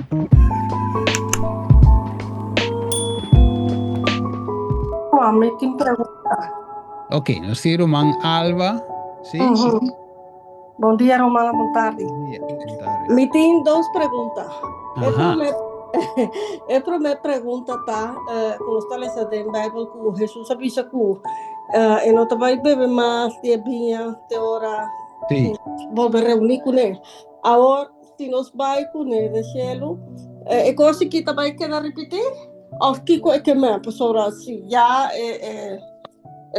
Mi tin pregunta. Ok, nos tin ruman Alba, sí? Bon dia, ruman, bon tardi. Bon dia, bon tardi. Mi tin dos pregunta. E Aha. promé, e promé pregunta ta, eh, ku nos ta lesa den Bijbel ku Hesus a bisa ku eh, e no ta bai bebe mas di e biña te ora Sí. ku bolbe reuní kuné. Awor, si nos bai kuné den shelu, eh, e kos aki ta bai keda ripití? Òf kiko e ke men? Pasobra si ya e, e,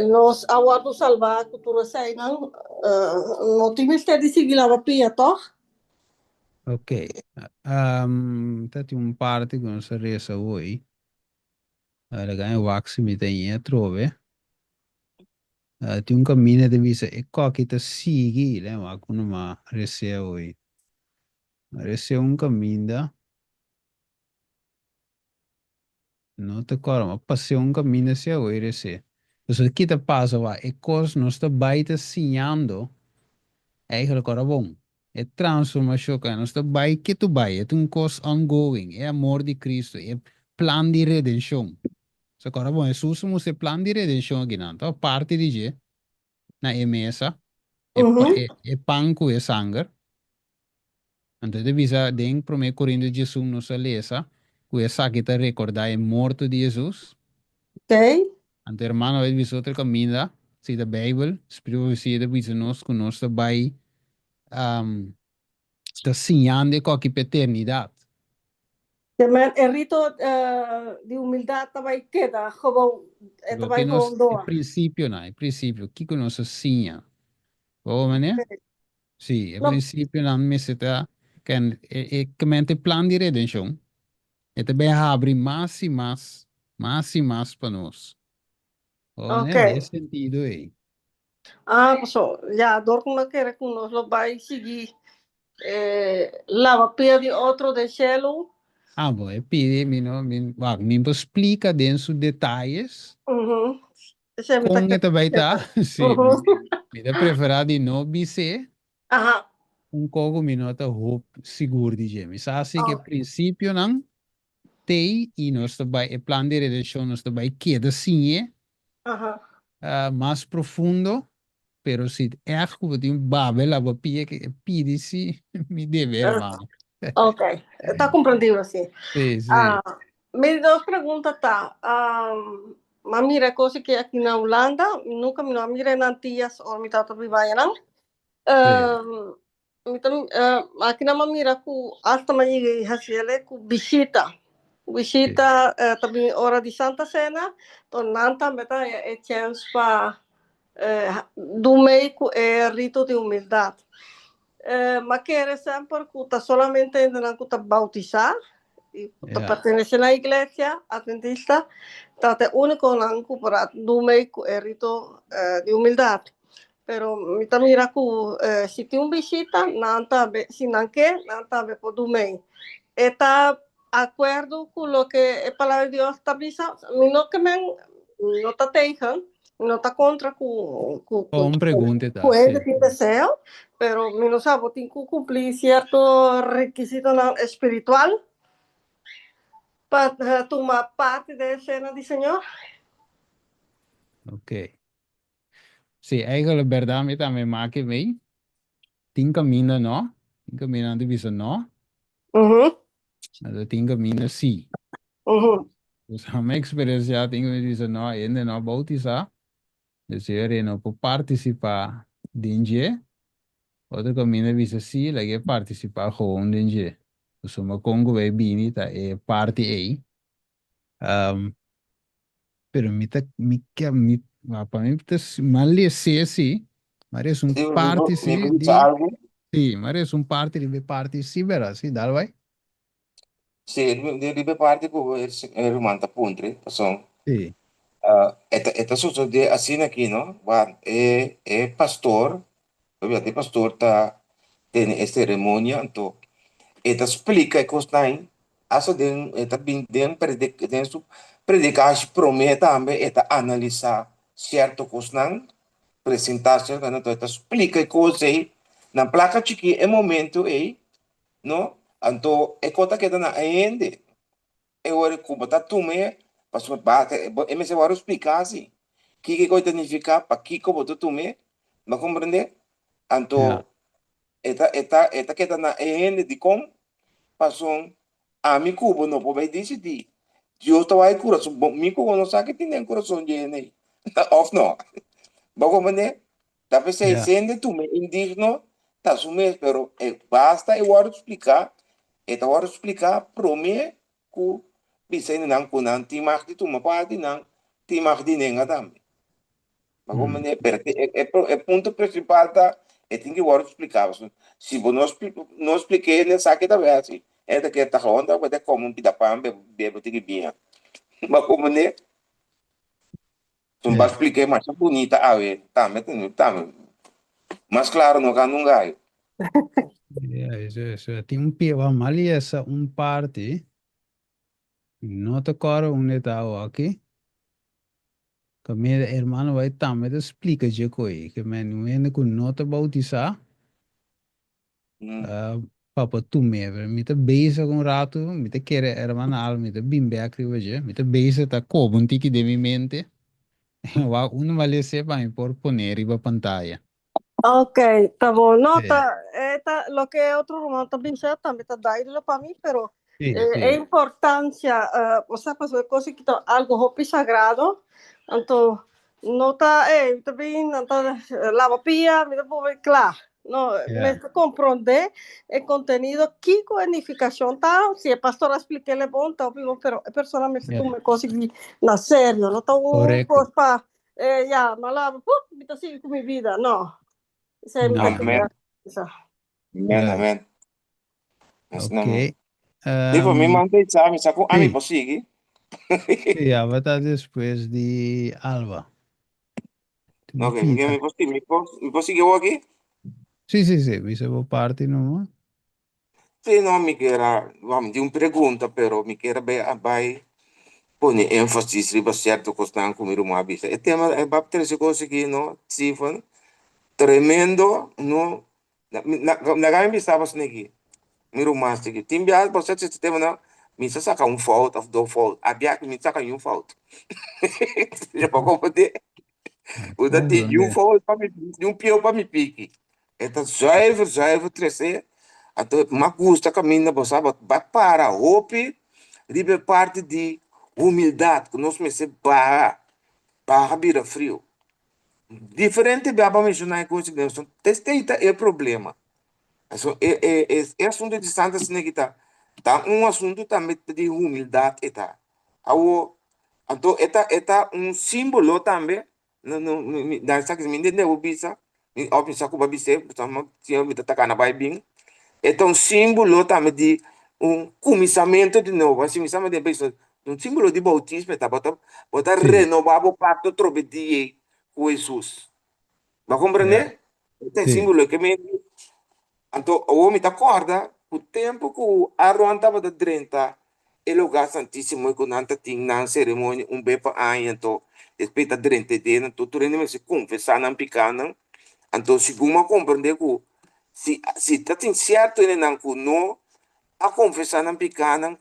nos a wòrdu salbá ku tur eseinan, eh, no tin mester di sigui laba pia, tòg? Ok. Ta tin un parti ku nos a resa hoy. Laga e wak si mi ta ñe atrobe. Tin un kaminda ta bisa e kòki ta sigui. Lei wak ku no a resea hoy. A resea un kaminda. No ta kòrda, ma pas'é un kaminda si a oir esei. Pasobra ki ta pasa wak? E kos nos ta bai ta siñando eigenlijk ora bon. E transformashon ku nos ta bai ke tu bai, e ta un kos ongoing, e amor di Cristo, e plan di redenshon. So kòrda bon, Hesus a mustra e plan di redenshon akinan, ta parti di dje na e mesa, e e pan ku e sanger. Anto e ta bisa den Promé Korinto diesun nos a lesa ku esaki ta rekordá e morto di Hesus. Oké. Anto hermano a bisa otro kaminda, si ta Beibel, Spiritu Profesia ta bisa nos ku nos ta bai ta siñando e koki pa eternidat. Te men e rito di humildat ta bai keda gewoon, e ta Loke bai nos, gewoon e door. prinsipionan, e prinsipio, kiko nos a siña? Bo manera? Oké. Sí, e No. prinsipionan mester ta ken e e kemente plan di redenshon e ta bin habri mas i mas, mas i mas pa nos. Oh, Ok. den e sentido ei. Ah, paso, ya, dor ku no kere ku nos lo bai sigui eh, laba pia di otro den shelu. Ah, bo, e pidi mi no, mi, wak, mi por splika den su detayes. Mhm. Esei mi ta Kon e ta bai ta? Sí, mi ta preferá di no bis'é un kos ku mi no ta hopi sigur di dje. Mi sa si ku e prinsipionan t'ei i nos ta bai, e plan di redenshon nos ta bai keda siñ'é mas profundo, pero si ègt ku bo tin babel laba pia ke e pidi si mi debe hermano. Ok, ta komprendibel si. Sí, sí. Mi dos pregunta ta, m'a mira e kos aki aki na Hulanda, nunka mi no a mira e na Antillas ora mi tabata biba ayanan. Mi ta aki nan m'a mira ku asta m'a yega i hasi ele ku bishita. Bishita ta bini ora di Santa Cena, to nan tambe ta haña e chèns pa Dumei ku e rito di humildat. M'a kere semper ku ta solamente hendenan ku ta bautisá i ku ta pertenesé na iglesia atventista ta ta e únikonan ku por a dumei ku e rito di humildat. Pero mi ta mira ku si tin un bishita nan tambe, si nan ke, nan tambe por dumei. E ta akuerdo ku loke e Palabra di Dios ta bisa, mi no ke men, mi no ta tegen, mi no ta kontra ku ku Oh, un pregunta ta, ku hende sí. tin deseo, pero mi no sa bo tin ku kumpli sierto rekisitonan espiritual pa tuma parti den e sena di Señor. Ok. Sí, eigenlijk berdad mi tambe make mei. Tin kaminda no, tin kaminda nan ta bisa no. Anto tin kaminda sí. Dus mi eksperensia tin kaminda bisa no, hende no a boutisá, dus e no por partisipá den dje. Otro kaminda bisa sí, laga e partisipá gewoon den dje. Pasobra kon ku bai bini ta e parti ei. Pero mi ta, mi ke, mi, pa mi ta, mi a les'é sí, mi a resa un Sí, mi parti por, mi sí por di, bisa algu? sí, mi a resa un parti riba e parti sí, bera, sí, dal bai. Sí, riba riba e parti ku e e ruman ta puntra, pasobra Sí. e ta e ta sosodé asina aki, no? Wak e e pastor, pabia e pastor ta tene e seremonia, anto e ta splika e kosnan ei Asta den e ta bin den den su predikashi promé tambe e ta analisá sierto kosnan, presentá sierto kosnan, enton e ta splika e kos ei na plaka chikí e momento ei, no? Anto e kos ta keda na e hende. E ora ku bo ta tum'é, pasobra basta e mester wòrdu spliká si kiko e kos ta nifiká, pakiko bo ta tum'é, bo a komprendé? Anto e ta e ta e ta keda na e hende dikon? Pasobra ami ku bo no por bai disidí. Dios ta wak e kurason, bo mi ku bo no sa ke tin den kurason di e hende ei, òf no? Bo a komprendé? Ta p'esei sende tuma e indigno ta su mes, pero e basta e wòrdu spliká, e ta wòrdu spliká promé ku bisa hendenan ku nan tin mag di tuma parti, nan tin mag di nenga tambe. Bo a komprendé? Pero e punto prinsipal ta e tin ki wòrdu spliká, pasobra si bo no no splik'é hende sa ke ta bai hasi, hende ta kere ta honda, bo ta kome un pida pan bebe un tiki biña. Bo a komprendé? Sun ba spliké masha bunita awe tambe tambe mas claro no canta un gallo. Ja, eso, eso. Tin un pia wa maliesa un parti. No ta kòrda unda ta awoki. Kaminda hermano bai tambe ta splika dje koi. Ke men un hende ku no ta boutisá. Papa tum'é, pero mi ta bezig un ratu, mi ta kere hermana Alma, mi ta bin bek riba dje, mi ta bezig ta koba un tiki den mi mente, wak unu malesé pa mi por pone riba pantaya. Ok, ta bon. No, ta, e ta, loke e otro ruman ta bisa tambe ta duidelijk pa mi, pero e importancia, osea pasobra e cos aki ta algo hopi sagrado, anto No ta, eh, mi ta bin, nan ta laba pia, mi ta pone kla. No, mester komprondé e kontenido, kiko e nifikashon ta, si e pastor a splik'é bon, ta hopi bon, pero e persona mester tuma e kos aki na serio, no ta un kos pa, eh, ya, mi a laba, pup, mi ta sigui ku mi bida, no. Esei mi ta kere bisa. Amen, amen. Ok. Tipo, mi manda isa, mi sa ku ami por sigui. Sí, ya va ta despues di Alba. Ok, mi por sigui, mi por, mi por sigui aki? Sí, sí, sí, bisa bo parti numa. Sí, no, mi kier a, mi tin un pregunta, pero mi kier a bai pone énfasis riba sierto kosnan ku mi ruman a bisa. E tema, e bab trese kos aki, no, Stephen, tremendo, no, Laga mi bisa bo sneki, mi ruman sneki, tin biaha bo sa chiste tema nan, mi sa saka un fout of dos fout, a biaha mi saka niun fout. Ya bo comprende? Bo ta tin niun fout pa mi, niun pieu pa mi piki. E ta zuiver, zuiver trese, anto m'a gusta kaminda bo sa bo bai para hopi riba e parti di humildat ku nos mester baha, baha bira friu. Diferente bia pa menshoná e kos aki, pasobra esei ta e problema. Pasobra e e e e asuntu di Santa Cena aki ta ta un asuntu tambe di humildat e ta. Awo, anto e ta e ta un símbolo tambe, no no mi mi nan sa mi ntende bo bisa, mi òf mi sa ku bo a bis'é, pasobra mi ta taka na bai bin. E ta un símbolo tambe di un kuminsamentu di nobo, asina mi sa manera bisa, un símbolo di boutismo e ta, bo ta bo ta renobá bo pakto atrobe di ei ku Hesus. Bo a komprendé? E ta e símbolo ke men Anto awor mi ta kòrda ku tempu ku Aron tabata drenta e lugá santísimo ku nan ta tin nan seremonia un be pa aña, anto despues e ta drenta e den, anto tur hende mester konfesá nan pikánan. Anto segun mi a komprendé ku si si ta tin sierto hendenan ku no a konfesá nan pikánan,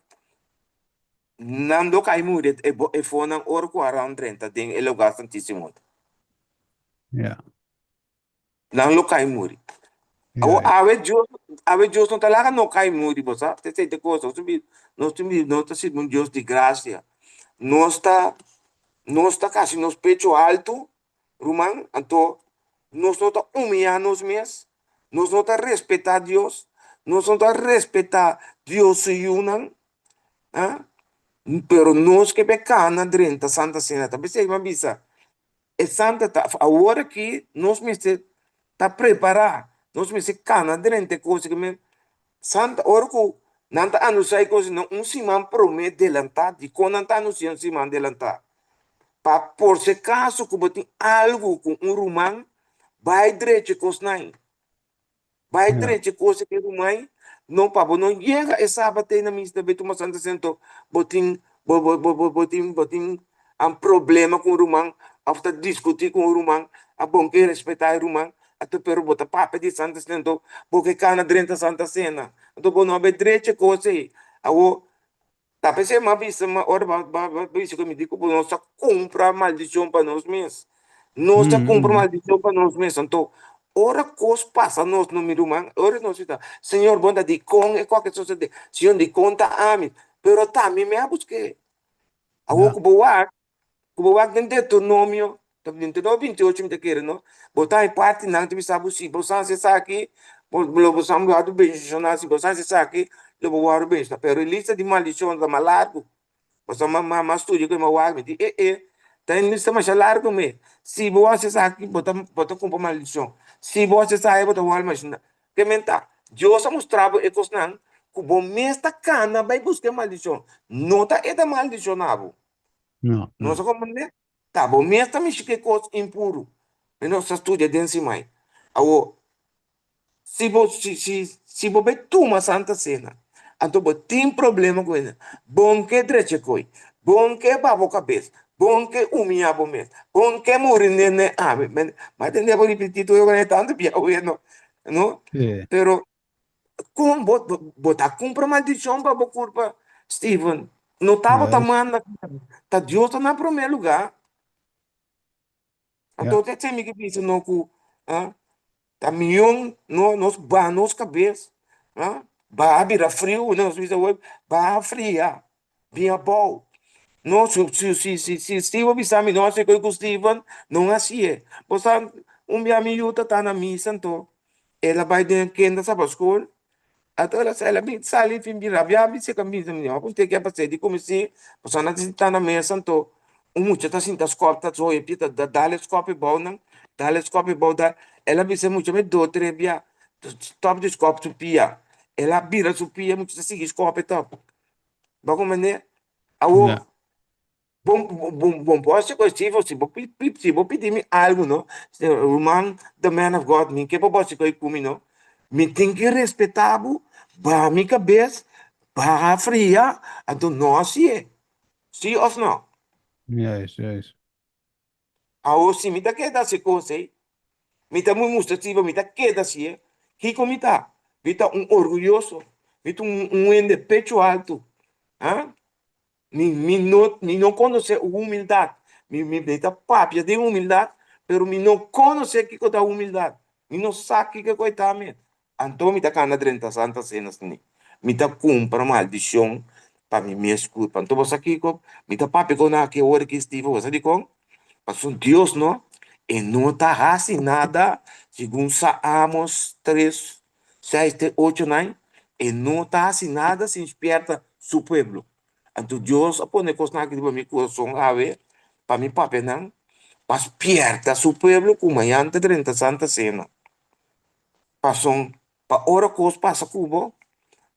nan lo kai muri e fonan ora ku Aron drenta den e lugá santísimo. Nan lo kai muri. Awo awe Dios, awe Dios no ta laga no kai muri, bo sa? Esei ta cosa. Nos ta bi, nos ta bi, nos ta sirbi un Dios di gracia. Nos ta, nos ta kasi nos pecho alto, ruman, anto nos no ta humillá nos mes, nos no ta respetá Dios, nos no ta respetá Dios su yunan, ah? Pero nos ke be kana drenta Santa Cena, ta p'esei mi a bisa, E santa ta awor aki nos mester ta prepará, nos mester kana drenta e kos aki. Santa ora ku nan ta anunsiá e kos nan un siman promé delantá, dikon nan ta anunsiá un siman delantá? Pa por si akaso ku bo tin algu ku un ruman bai drecha e kosnan. Bai drecha kos e rumai, no pa bo no yega e sabat ei na misa ta bai tuma Santa Cena anto bo tin bo bo bo bo tin bo tin problema ku un ruman of ta diskuti ku un ruman a bon ke respeta e ruman. Anto pero bo ta papia di Santa Cena, anto bo ke kana drenta Santa Cena. Anto bo no a bay drecha kos ei. Awor, ta p'esei mi a bisa, ma ora bo a bisa ku mi di ku nos ta kumpra maldishon pa nos mes. Nos ta kumpra maldishon pa nos mes. Anto, ora kos pasa nos, no mi ruman, ora nos bisa, Señor, bo ta dikon e kos a sosodé? Señor, dikon ta ami? Pero ta mi mi a busk'é. Awor ku bo wak, Ku bo wak den Deuteronomio, ta Deuteronomio 28 mi ta kere no, bo ta e partinan ta bisa bo si bo sa hasi esaki, bo lo bo sa wòrdu bendishoná, si bo sa hasi esaki lo bo wòrdu bendishoná. Pero e lista di maldishon ta mas largu. Pasobra mi a studia ku e mi a wak mi di e e ta e lista masha largu me. Si bo hasi esaki bo ta bo ta kumpra maldishon, si bo hasi esaki bo ta wòrdu maldishoná. Ke men ta? Dios a mustra bo e kosnan ku bo mes ta kana bai buska e maldishon, no ta e ta maldishoná bo. No, Nos no. a comprende? Ta bo mes ta mishi ke kos impuru. Mi nos ta studia den simai. Awo, si bo, si, si, si bo bai tuma Santa Cena, anto bo tin problema ku hende, bon ke drecha koi, bon ke ba bo kabes, bon ke humiya bo mes, bon ke muri ne ne ami. Men, ma tende bo ripiti tur e tantu bia weno, no? Sí. Pero Kon bo, bo ta kumpra maldishon pa bo kurpa, Steven? No ta bo ta Juist. manda, ta Dios ta na promé lugá. Ja. Anto te mi ke bisa no ku ah, ta mion no nos baha nos kabes, ah, baha bira friu, nos bisa hoy baha fria, bin abou. No, si, si, si, si, si Steven bisa mi no hasi koi ku Steven, no hasié. Bo sa un bia mi yu ta ta na misa anto El a bai den kenda sabaskol, anto el a el a bin sali fin bin rabia bin seka mi mi no konte ke a pas'é di kuminsí pasobra nan ta sinta na mesa anto un mucha ta sinta skòp ta zoya pia ta dal e skòp ebou nan dal e skòp ebou dal el a bisa e mucha mi do tres bia stòp di skòp su pia el a bira su pia e mucha ta sigui skòp e tòp bo a komprende awor. Bon, bon, bon por hasi kos si, si bo si bo pidi mi algu no, ruman the man of God, mi ke pa bo hasi kos ku mi no, mi tin ki respetá bo, baha mi kabes, baha fria, anto no hasié. Sí òf no? Juist, juist. Awor si mi ta keda hasi kos ei, mi ta mustra si mi ta keda hasié, kiko mi ta? Mi ta un orguyoso, mi ta un hende pechu altu, ha? Mi, mi no, mi no konosé humildat. Mi, mi, mi ta papia den humildat, pero mi no konosé kiko ta humildat. Mi no sa kiko ku e ta mes. Anto mi ta kanda drenta Santa Sena sini. Mi ta kumpra maldishon pa mi mes kulpa. Anto bo sa kiko? Mi ta papia ku nan aki awor aki, Steven. Bo sa dikon? Pasobra Dios no, e no ta hasi nada segun Saamos 3, 6 te 8 nan, e no ta hasi nada sin spierta su pueblo. Anto Dios a pone kosnan aki riba mi kurason awe pa mi papia nan, pa spierta su pueblo ku mañan ta drenta Santa Sena. Pason, pa ora kos pasa ku bo,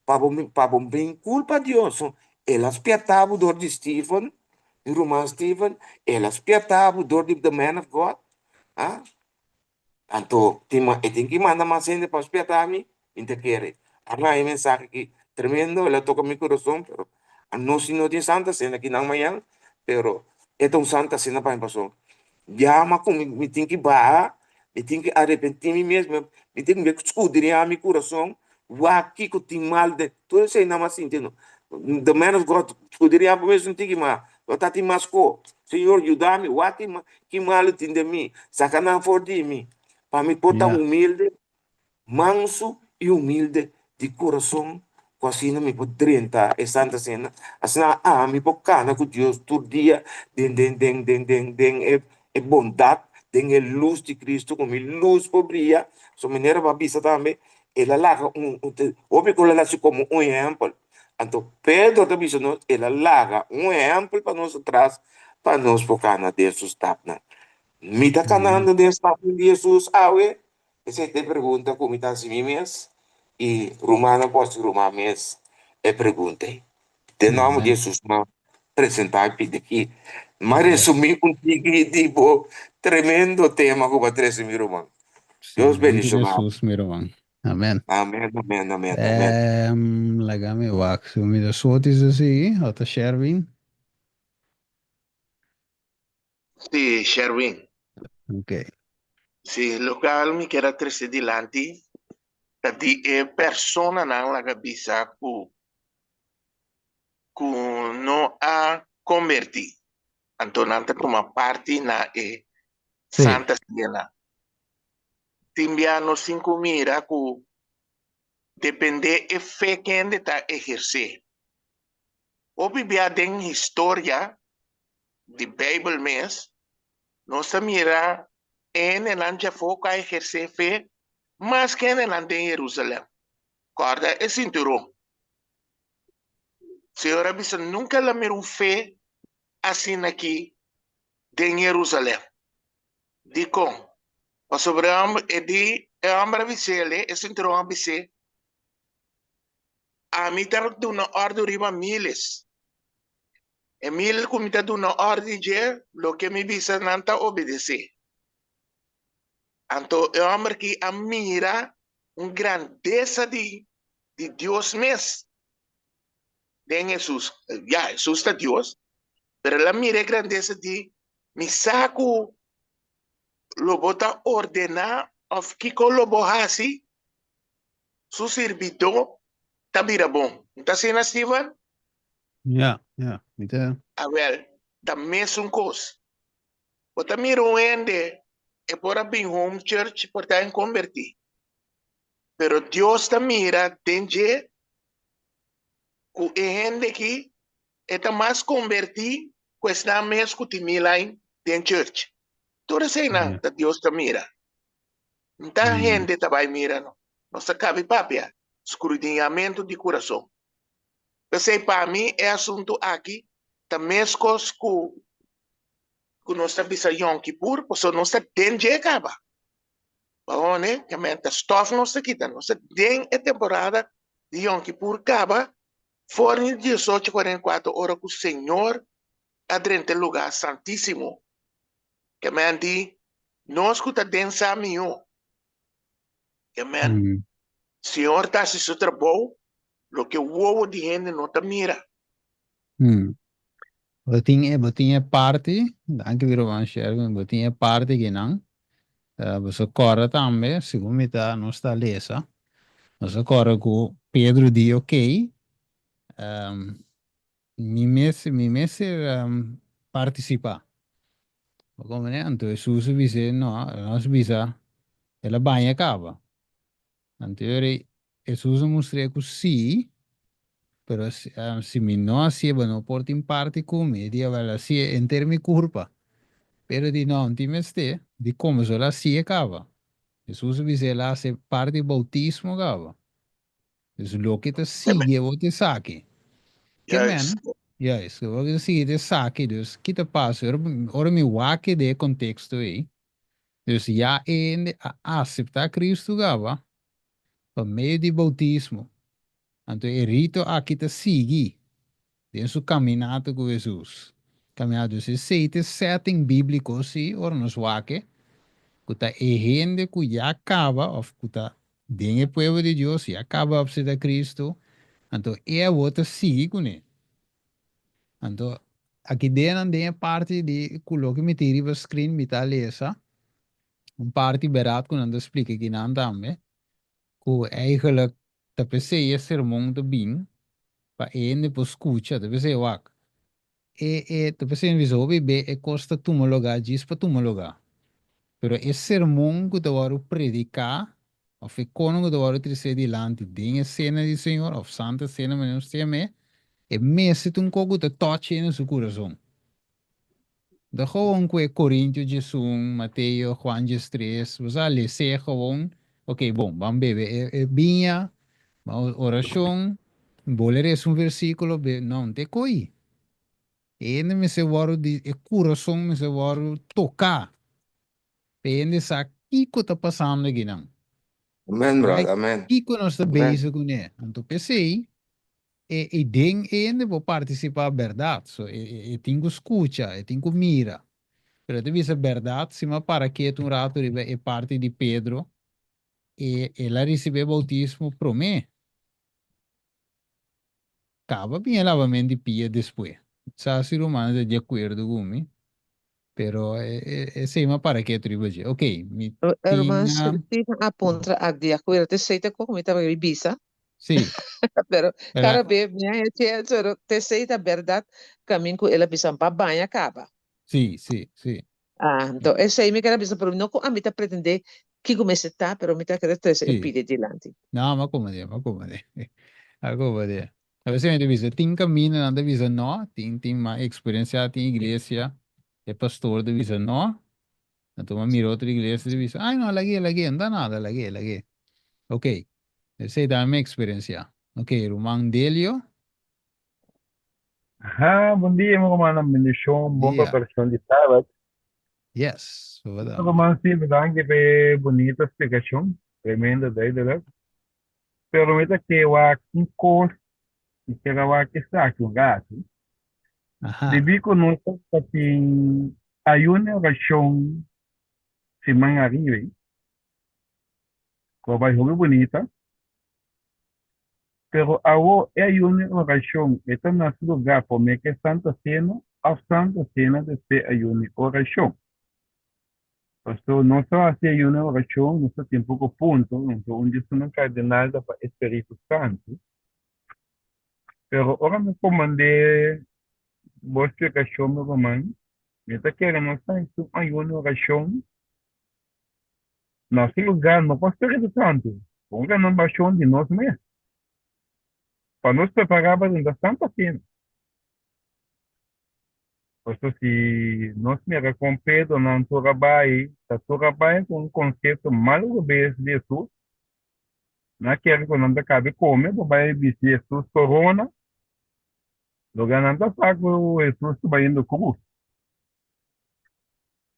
pa bo pa bo bin kulpa Dios. El a spierta bo dor di Steven, mi ruman Steven, el a spierta bo dor di the man of God, ah. Anto tin e tin ki manda mas hende pa spierta mi? Mi ta kere. A haña e mensahe aki tremendo, el a toka mi kurason, pero anos si no tin Santa Sena akinan mañan, pero e ta un Santa Sena pa mi pasobra yama ku mi mi tin ki baha, mi tin ki arepentí mi mes, mi tin ki skudriñá mi kurason, wak kiko tin mal den, tur esei nan a sinti no. The man of God skudriñá bo mes un tiki mas, bo ta tin mas ko. Señor yuda mi, wak ki malu tin den mi, saka nan for di mi, pa mi por ta humilde, mansu i humilde di kurason, ku asina mi por drenta e Santa Sena, asina ami por kana ku Dios tur dia den den den den den den e e bondat, den e lus di Cristo, ku mi lus por bria. So manera bo a bisa tambe, el a laga un hopi ku el a hasi komo un ehèmpel. Anto Pedro ta bisa nos, el a laga un ehèmpel pa nos atras pa nos por kana den su stapnan. Mi ta kanando den stapnan di Hesus awe? Esei ta e pregunta ku mi ta hasi mi mes i rumannan por hasi ruman mes e pregunta ei. Den nòmber di Hesus mi a presentá i pidi aki. Mi a resumí un tiki di bo tremendo tema ku bo a trese mi ruman. Dios bendishoná bo. Hesus mi ruman. Amen. Amen, amen, amen, amen. Laga mi wak si mi ta Sotis ta sigui o ta Sherwin. Sí, Sherwin. Ok. Si, local mi kier a trece dilanti ta di e personanan laga bisa cu cu no a converti, anto nan ta tuma parti na e Santa Cena. Tin bia nos tin cu mira cu depende e fe kende ta eherce. Hopi bia den historia di Bijbel mes, nos ta mira e hendenan djafó ku a ehersé fe mas ku e hendenan den Jerusalèm. Kòrda e sinturon. Señor a bisa, Nunka el a mira un fe asina aki den Jerusalèm. Dikon? Pasobra e di, e hòmber a bis'é, e sinturon a bis'é, Ami ta duna òrdu riba míles. E mil ku mi ta duna òrdu di dje, loke mi bisa nan ta obedesé. Anto e hòmber akí a mira un grandesa di di Dios mes den Hesus. Ya, Hesus ta Dios, pero el a mira e grandesa di, Mi sa ku lo bo ta ordená òf kiko lo bo hasi, su sirbidó ta bira bon. No ta asina, Steven? Ja, ja, mi ta. Awel, ta mesun kos. Bo ta mira un hende, e por a bin home church, por ta en kombertí. Pero Dios ta mira den dje ku e hende aki e ta mas kombertí ku esnan mes ku tin mil aña den church. Tur eseinan ta Dios ta mira. Nta hende ta bai mira no. Nos ta kabi papia skrudiñamentu di kurason. P'esei pa mi e asuntu aki ta meskos ku ku nos ta bisa Yom Kippur, pasobra nos ta den dje kaba. Pahone, ke men ta stòf nos ta kita, nos ta den e temporada di Yom Kippur kaba for di diesocho 44 ora ku Señor a drenta e lugá santísimo. Ke men di nos ku ta den sa mihó. Ke men Señor ta hasi su trabou loke wowo di hende no ta mira. Bo tin e, bo tin e parti, danki mi ruman Sherwin, bo tin e parti kinan. Boso kòrda tambe, segun mi ta, nos ta lesa, nos a kòrda ku Pedro di, Okey, Mi mes, mi mester partisipá. Bo komprendé? Anto Hesus a bis'é, No, nos bisa, el a baña kaba. Anto e ora ei Hesus a mustr'é ku sí, pero si mi no hasié, bo no por tin parti ku mi. E di, Awèl, hasié henter mi kurpa. Pedro di, No, no tin mester. Di komo so el a hasié kaba. Hesus a bis'é, El a hasi parti boutismo kaba. Dus loke ta sigui bo ta esaki. Ke men? Juist, loke ta sigui ta esaki. Dus ki ta pasa? Ora, ora mi wak den e konteksto ei, dus ya e hende a aseptá Kristu kaba pa medio di boutismo. Anto e rito aki ta sigui den su kaminata ku Hesus. Kaminata, dus esei ta e setting bíbliko sí, ora nos wak e, ku ta e hende ku ya kaba òf ku ta den e pueblo di Dios, ya kaba apseptá Kristu, anto e awor ta sigui kuné. Anto aki den den e parti di ku loke mi tin riba screen mi ta lesa un parti bèrdat ku nan ta splika akinan tambe, ku eigenlijk Ta p'esei e sermon ta bin pa e hende por skucha, ta p'esei wak. E e ta p'esei mi bisa hopi be e kos ta tuma lugá djis pa tuma lugá. Pero e sermon ku ta wòrdu prediká òf e kono ku ta wòrdu tresé dilanti den e sena di Señor òf Santa Sena manera nos ta yam'é, e mester ta un kos ku ta tòch hende su kurason. Ta gewoon ku e Korintio djesun, Mateo, Juan djestres, bo sa les'é gewoon, ok bon, ban bebe e e biña, ban orashon, bo le resa un versíkulo, be, no, no ta e koi. E hende mester wòrdu di, e kurason mester wòrdu toká, pa e hende sa kiko ta pasando akinan. Amen, Right? brother, amen. Kiko nos ta Amen. bezig kuné? Anto p'esei, E e den e hende por partisipá bèrdat. So e e e tin ku skucha, e tin ku mira. Pero e ta bisa bèrdat, si mi a para ketu un ratu riba e parti di Pedro, e el a risibí e boutismo promé. Kaba bin e labament di pia despues. Sa si rumannan ta di akuerdo ku mi. Pero esei mi a para ketu riba dje. Ok, mi Ruman tin. Steven a puntra ak di acuerdo te esei ta con mi tabata bin bisa. Sí. Pero cada be mi a haci pero te esei ta berdad camin cu el a bisa pa baña caba. Sí, sí, sí. Ah, anto esei mi kere bisa pero no cu ami ta pretende kico mester ta pero mi ta kere trece e pide dilanti. No, mi a comprende, mi a comprende. A comprende. A veces mi ta bisa tin caminda nan ta bisa no, tin tin mas experiencia tin iglesia e pastor ta bisa no, anto mi a mira otro iglesia ta bisa ay no lag'é lag'é no ta nada lag'é lag'é. Ok, esei ta mi experiencia. Ok, ruman Delio. Ha, bon dia mi rumannan, bendishon, bon Dia. preparashon di Sabat. Yes, bo Mi tambe. ruman Silvio, danki pa e bunita splikashon, tremendo duidelijk. Pero mi ta ke wak un kos, mi ker a wak esaki un ratu. Aha. Debí ku nos ta tin ayuno i orashon siman ariba, ku a bai hopi bunita. Pero awo e ayuno i orashon e ta na su lugá promé ku e Santa Sena òf Santa Sena despues ayuno i orashon? Pasobra nos ta hasi ayuno i orashon, nos ta tin poko punto, anto un di esunnan kardinal ta pa e Spiritu Santu. Pero ora mi komand'é bo splikashon, mi ruman, mi ta kere nos ta hasi un ayuno i orashon Na su lugá no pa Spiritu Santu, pa un renobashon di nos mes, pa nos prepará pa drenta Santa Sena. Pasobra si nos mira kon Pedronan tur a bai, ta tur a bai ku un konsepto mal robes di Hesus. Nan a kere ku nan ta kabe kome pa bai bisti Hesus korona, loke nan ta sa ku Hesus ta bayendo krus.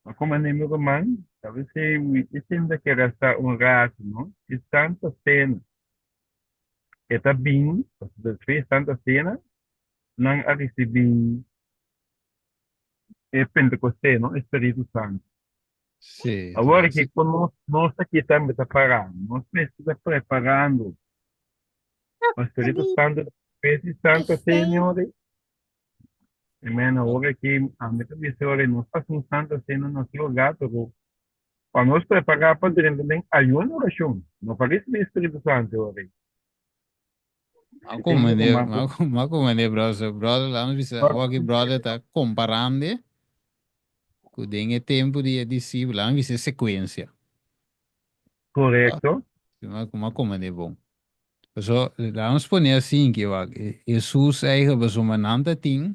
Ma como ne mi ruman, ta bisei mi e sinta kere sa un ratu, no? E Santa Cena e ta bin, pasobra despues e Santa Cena nan a ricibi e Pentecosté, no? E Spiritu Santo. Sí, Awor sí. ki con nos, nos aki tambe ta pará, nos mester ta preparando pa Spiritu Santo despues di Santa Cena, ora. Amen. Awor aki ami ta bisa ora nos hasi un santa sena na su lugar, pero pa nos prepara pa drenta den ayuno y oracion, no pa ricibi Spiritu Santo ora. Ma comprende, ma comprende brother, brother la nos bisa awor aki brother ta comparando cu den e tempo di e discipel, la nos bisa e secuencia. Correcto. Ma comprende bon. Paso, laat ons pone asin ki wak, Hesus eigen pasobra nan ta tin,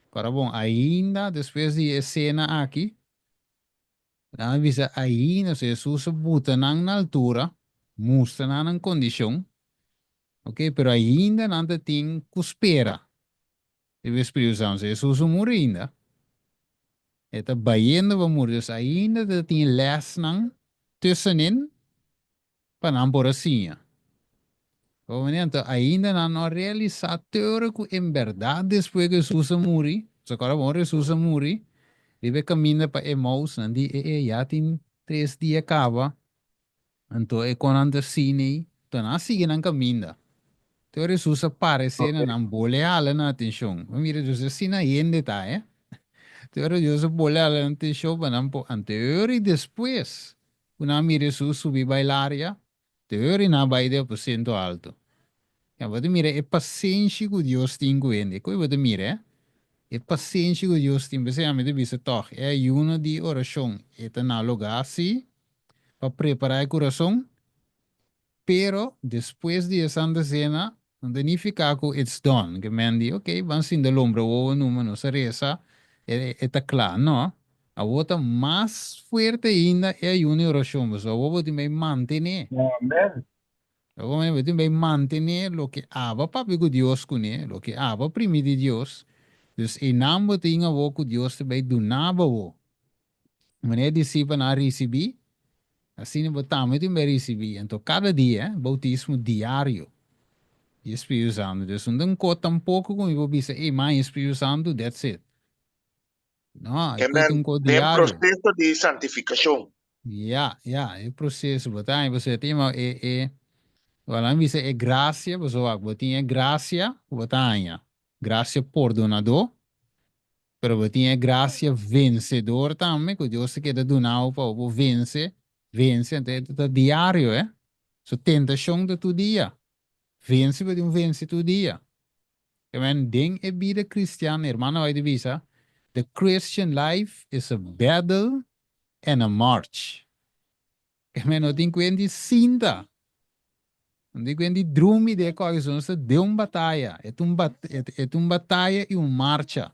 kora bon, ainda despues di e sena aki, nan a bisa ainda, so Hesus a buta nan na altura, mustra nan nan kondishon, ok, pero ainda nan ta tin ku spera riba e Spiritu Santu. So Hesus no muri ainda, e ta bayendo pa muri, dus ainda ta tin lèsnan tussenin pa nan por a siña. Bo mira anto ainda nan no a realisá teore ku en bèrdat despues ku Hesus a muri, bo sa kòrda bon ora Hesus a muri, riba e kaminda pa Emaus, nan di, E e, ya tin tres dia kaba, anto e kon nan ta siña ei, anto nan a sigui nan kaminda. Te ora Hesus a paresé na nan, bole hala nan atenshon. Bo mira, dus asina hende ta, eh. Te ora Dios a bole hala nan atenshon pa nan por, anto e ora i despues Ku nan mira Hesus subi bai laria, te ora i nan bai den aposento alto. Ya, bo ta mira e pasenshi ku Dios tin ku hende. Koe bo ta mira, eh? E pasenshi ku Dios tin. P'esei ami ta bisa tòg, e ayuno di orashon e ta na lugá, sí, pa prepará e kurason, Pero despues di e Santa Cena no ta nifica cu it's done, ke men di ok ban sinta lombra wowo numa nos a reza e ta cla, no, awo ta mas fuerte ainda e ayuno y oracion pasobra awo bo tin bay mantene, Amen. awo bo tin bay mantene loke aba papia cu Dios cune, loke aba primi di Dios, dus eynan bo tin awo cu Dios ta bay duna bo awo. Manera disipelnan a risibí, asina bo tambe tin bai risibí. Anto kada dia, boutismo diario di e Spiritu Santu. Dus no tin kos tampoko ku mi por bisa, ey, man, e Spiritu Santu, that's it. No, e kos ta un kos Den diario. proseso di santifikashon. Ya, ya, e proseso. Bo ta haña pasobra tin e, e, wèl, nan bisa e grasia, pasobra wak, bo tin e grasia ku bo ta haña, grasia pordonadó. Pero bo tin e gracia vencedor tambe cu Dios ta keda duna bo pa bo por vence, vence, anto e ta diario eh. So tentacion ta tur dia. Vence bo tin un vence tur dia. Amen, den e bida cristian, hermano White bisa, the Christian life is a battle and a march. Amen, no tin kuen di sinta. No tin kuen di drumi den e kòke, nos ta den un bataya. E ta un bat, e ta un bataya i un marcha.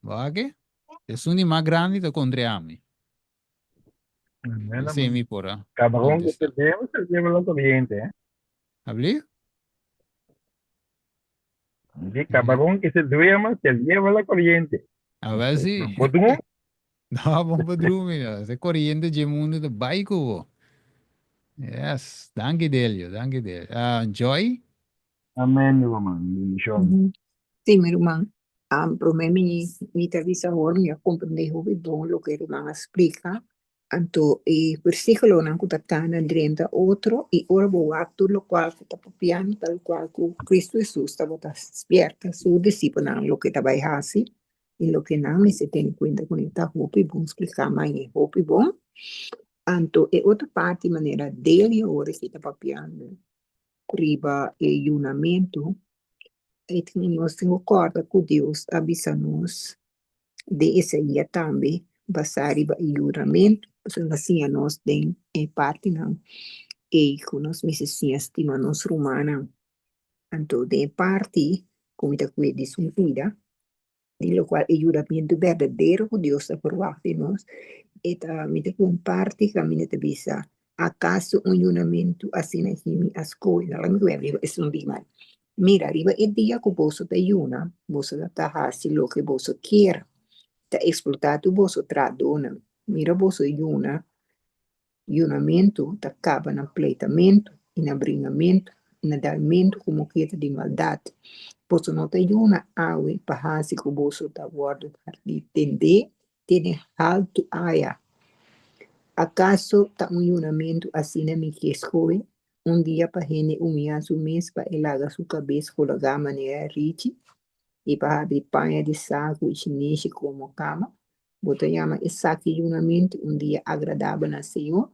Bo wak? Esun di mas grandi ta kontra ami. Amen, Esei amen. mi por a Cabrón que kontestá. se debe, se lleva la corriente, eh. Habli? Di cabrón que se duerma, se lleva la corriente. A ver si. No por drumi. No, bo por drumi, no. E corriente dje mundo ta bai ku bo. Yes. Danki Delio, danki Delio. Ah, Joy? Amen, mi ruman. Bendishon. Sí, mi ruman. Promé mi mi ta bisa awor mi a komprendé hopi bon loke e ruman a splika. Anto e versíkulonan ku ta kana drenta otro i ora bo wak tur lokual ku ta papiando ta lokual ku Kristu Hesus tabata spièrta su disipelnan loke ta bai hasi i loke nan mester tene kuenta kuné. Ta hopi bon spliká mañe, hopi bon. Anto e otro parti manera Delio ora ki ta papiando riba e yunamentu, e tin nos tin ku kòrda ku Dios a bisa nos den Isaías tambe basá riba e yunamentu, pasobra el a siña nos den e partinan ei ku nos mester siña stima nos rumannan. Anto den e parti ku mi ta kuida di su bida, di lokual e yudamentu berdadero ku Dios ta ferwagt di nos, e ta mi ta komparti kaminda ta bisa, Akaso un yunamentu asina himi a skohe? No laga mi web riba esun di mal. Mira, riba e dia ku boso ta yuna, boso ta hasi loke boso kier, ta eksplotá tur boso trahadónan. Mira boso yuna Yunamentu ta kaba na pleitamentu i na bringamentu i na dalmentu ku moketa di maldat. Boso no ta yuna awe pa hasi ku boso ta wòrdu di tendé te den haltu aya. Akaso ta un yunamentu asina mi ke skohe? Un dia pa hende humiyá su mes pa e laga su kabes kologá manera richi i pa habri paña di saku i shinishi komo kama? Bo ta yama esaki yunamentu un dia agradabel na Señor?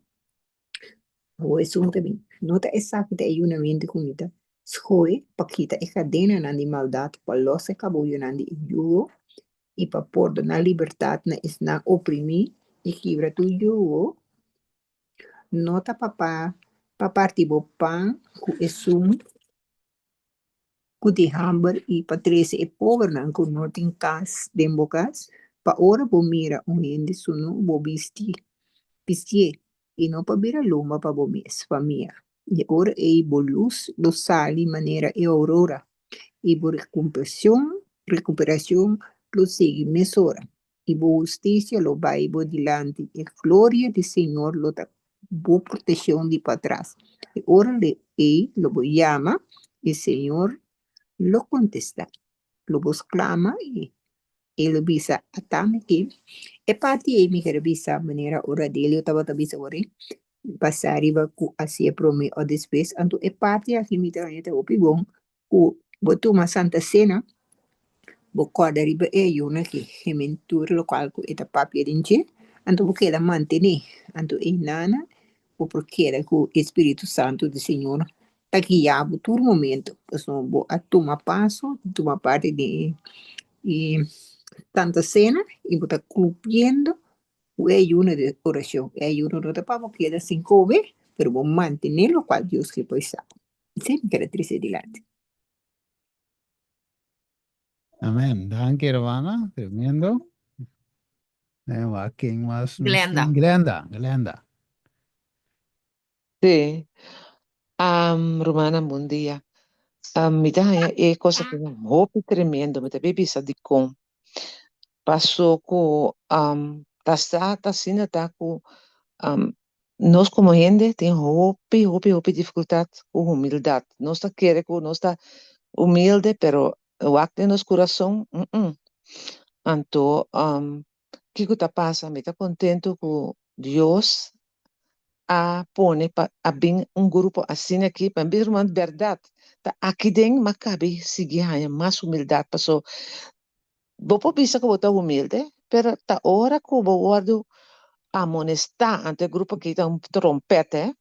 Awor esun ta bin. No ta esaki ta e yunamentu ku mi ta skohe pa kita e kadenanan di maldat, pa los e kabuyonan di e yugo, i pa pordoná libertat na esnan oprimí i kibra tur yugo? No ta pa pa parti bo pan ku esun ku tin hamber i pa trese e pobernan ku no tin kas den bo kas, pa ora bo mira un hende sunu bo bisti bistié i no pa bira lomba pa bo mes famia. I e ora ei bo lus lo sali manera e ourora i bo rekumpreshon rekuperashon lo sigui mesora. i bo hustisia lo bai bo dilanti, e gloria di Señor lo ta bo proteccion di patras. E ora ei lo bo yama, i Señor lo contesta. Lo bo sclama, i E lo bisa, Ata mi aki. E parti ei mi kere bisa manera ora Delio tabata bisa ora ei, basa riba cu a si'e prome o despues. Anto e parti aki mi ta haña ta hopi bon ku bo tuma Santa Sena, bo kòrda riba e ayuno aki, hemen tur lokual ku e ta papia den dje, anto bo keda mantené. Anto e nana bo por keda ku e Spiritu Santu di Señor ta guia bo tur momento, pasobra bo a tuma paso, tuma parti den e Santa Sena i bo ta kumpliendo ku e ayuno di orashon. E ayuno no ta pa bo keda sin kome, pero bo mantené lokual Dios ke pa sa. Esei mi kere trese dilanti. Amen. Danki hermana. Tremendo. Eh, wa ken mas nos Glenda. tin? Glenda, Glenda. Sí. Um, rumannan, bon dia. Um, mi ta haña e kos aki hopi tremendo. Mi ta bin bisa dikon. Paso ku um, ta sa ta asina ta ku um, Nos komo hende tin hopi, hopi, hopi difikultat ku humildat. Nos ta kere ku nos ta humilde, pero wak den nos kurason, mm. Anto, kiko ta pasa? Mi ta kontentu ku Dios a pone pa a bin un grupo asina aki, pa mi bisa ruman bèrdat, ta aki den mi a kabi sigui haña mas humildat, paso. Bo por bisa ku bo ta humilde, pero ta ora ku bo wòrdu amonestá, anto e grupo aki ta un trompèt, eh,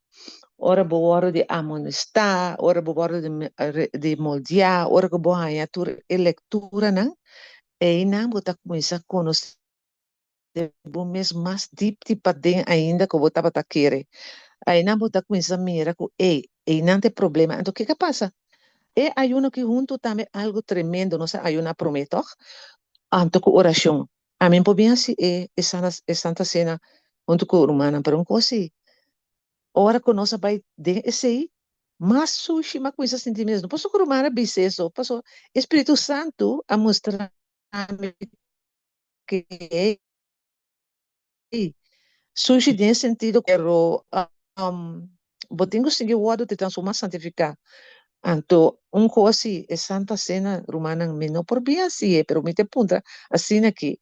ora bo wòrdu di amonestá, ora bo wòrdu di di moldiá, ora ku bo haña tur e lekturanan, einan bo ta kuminsá konosé bo mes mas dip di paden ainda ku bo tabata kere. Einan bo ta kuminsá mira ku, ey, einan ta e problema. Anto kiko a pasa? E ayuno aki huntu tambe algu tremendo, nos a ayuná promé tòg? Anto ku orashon. Ami por bin hasi e e Santa Sena huntu ku rumannan, pero un kos si, ora ku nos a bai den esei, mas sushi mi a kuminsá sinti mi mes. No pasobra ku ruman a bisa eso, pasobra e Spiritu Santu a mustra mi ku ei, sushi den e sentido pero bo tin ku sigui wòrdu di transformá santifiká. Anto un kos si e Santa Sena rumannan mi no por bin hasié pero mi ta puntra asina aki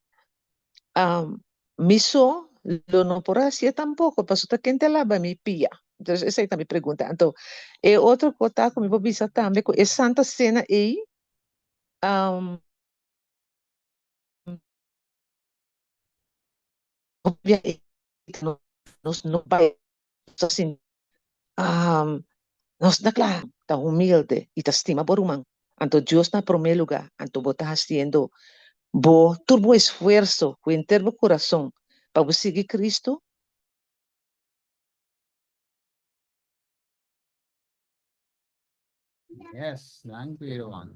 mi so lo no por hasié tampoko pasobra ta ken ta laba mi pia? Entonces esei ta mi pregunta. Anto e otro kos ta ku mi por bisa tambe ku e Santa Sena ei. Nos no bai sin nos ta kla ta humilde i ta stima bo ruman anto Dios na prome luga anto bo ta hasiendo bo tur bo esfuerso ku henter bo kurason pa bo sigui Cristo. Yes, dank u Roan.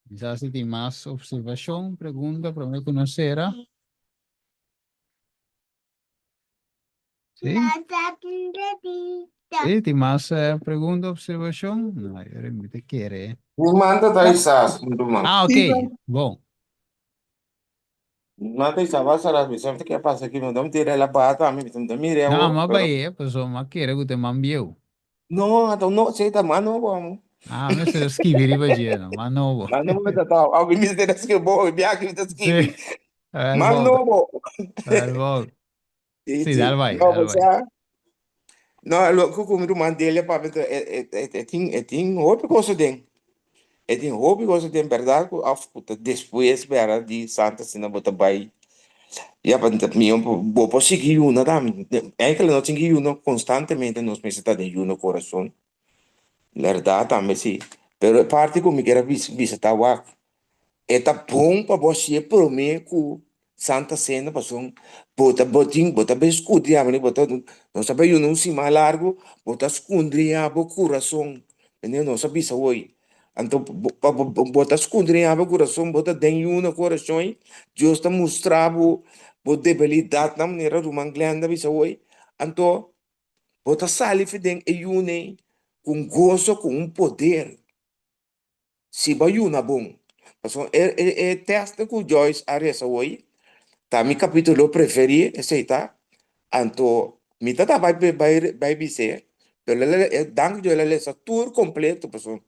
Quizás si tin mas observacion, pregunta, prome cu nos cera. Sí? Sí, tin mas eh, pregunta, observacion? No, yo mi te kere. Mi manda ta isa, ruman. Ah, ok. Bon. Mi manda isa, basta rato, mi sabe ke pasa aki, mi ta tira la bata, mi ta mira No, ma bai, eh, paso ma kere ku te man bieu. No, anto no, sí, ta mas nobo amo. Ah, mester a skibi riba dje, no, mas nobo. Mas nobo ta tau. Aunque mi ta skibi, bo, biaha mi ta skibi. Sí. Wel Mas bon. nobo. Wel bon. Sí, Sí, sí. dal bai, No, dal o bai. sea, no, lo ku ku mi ruman Delia papia, e, e, e, e tin, e tin hopi cosa den. E tin hopi cosa den berdad ku of ku ta despues bera di Santa Cena bo ta bai ya pa mi bo por sigui yuna tambe. Eigenlijk nos tin ki yuna konstantemente nos mester ta den yuna korason. Berdad tambe si. Pero e parti ku mi kier a bisa ta wak E ta bon pa bo hasié promé ku Santa Sena pasobra bo ta bo tin bo ta bin skundriá bo ta nos ta bai yuna un siman largu bo ta skundriá bo kurason mende nos a bisa hoy anto pa bo bo ta skundriá bo kurason bo ta den yuna ku orashon ei Dios ta mustra bo bo debilidatnan manera ruman Glenda a bisa hoy anto bo ta sali for den e yuna ei ku un goso ku un poder. Si bo a yuna bon. Pasobra e e e tèst ku Joyce a resa hoy ta mi kapítulo preferí, esei ta. Anto mi ta ta bai bai bai bis'é, pero el a danki Dios el a lesa tur kompleto pasobra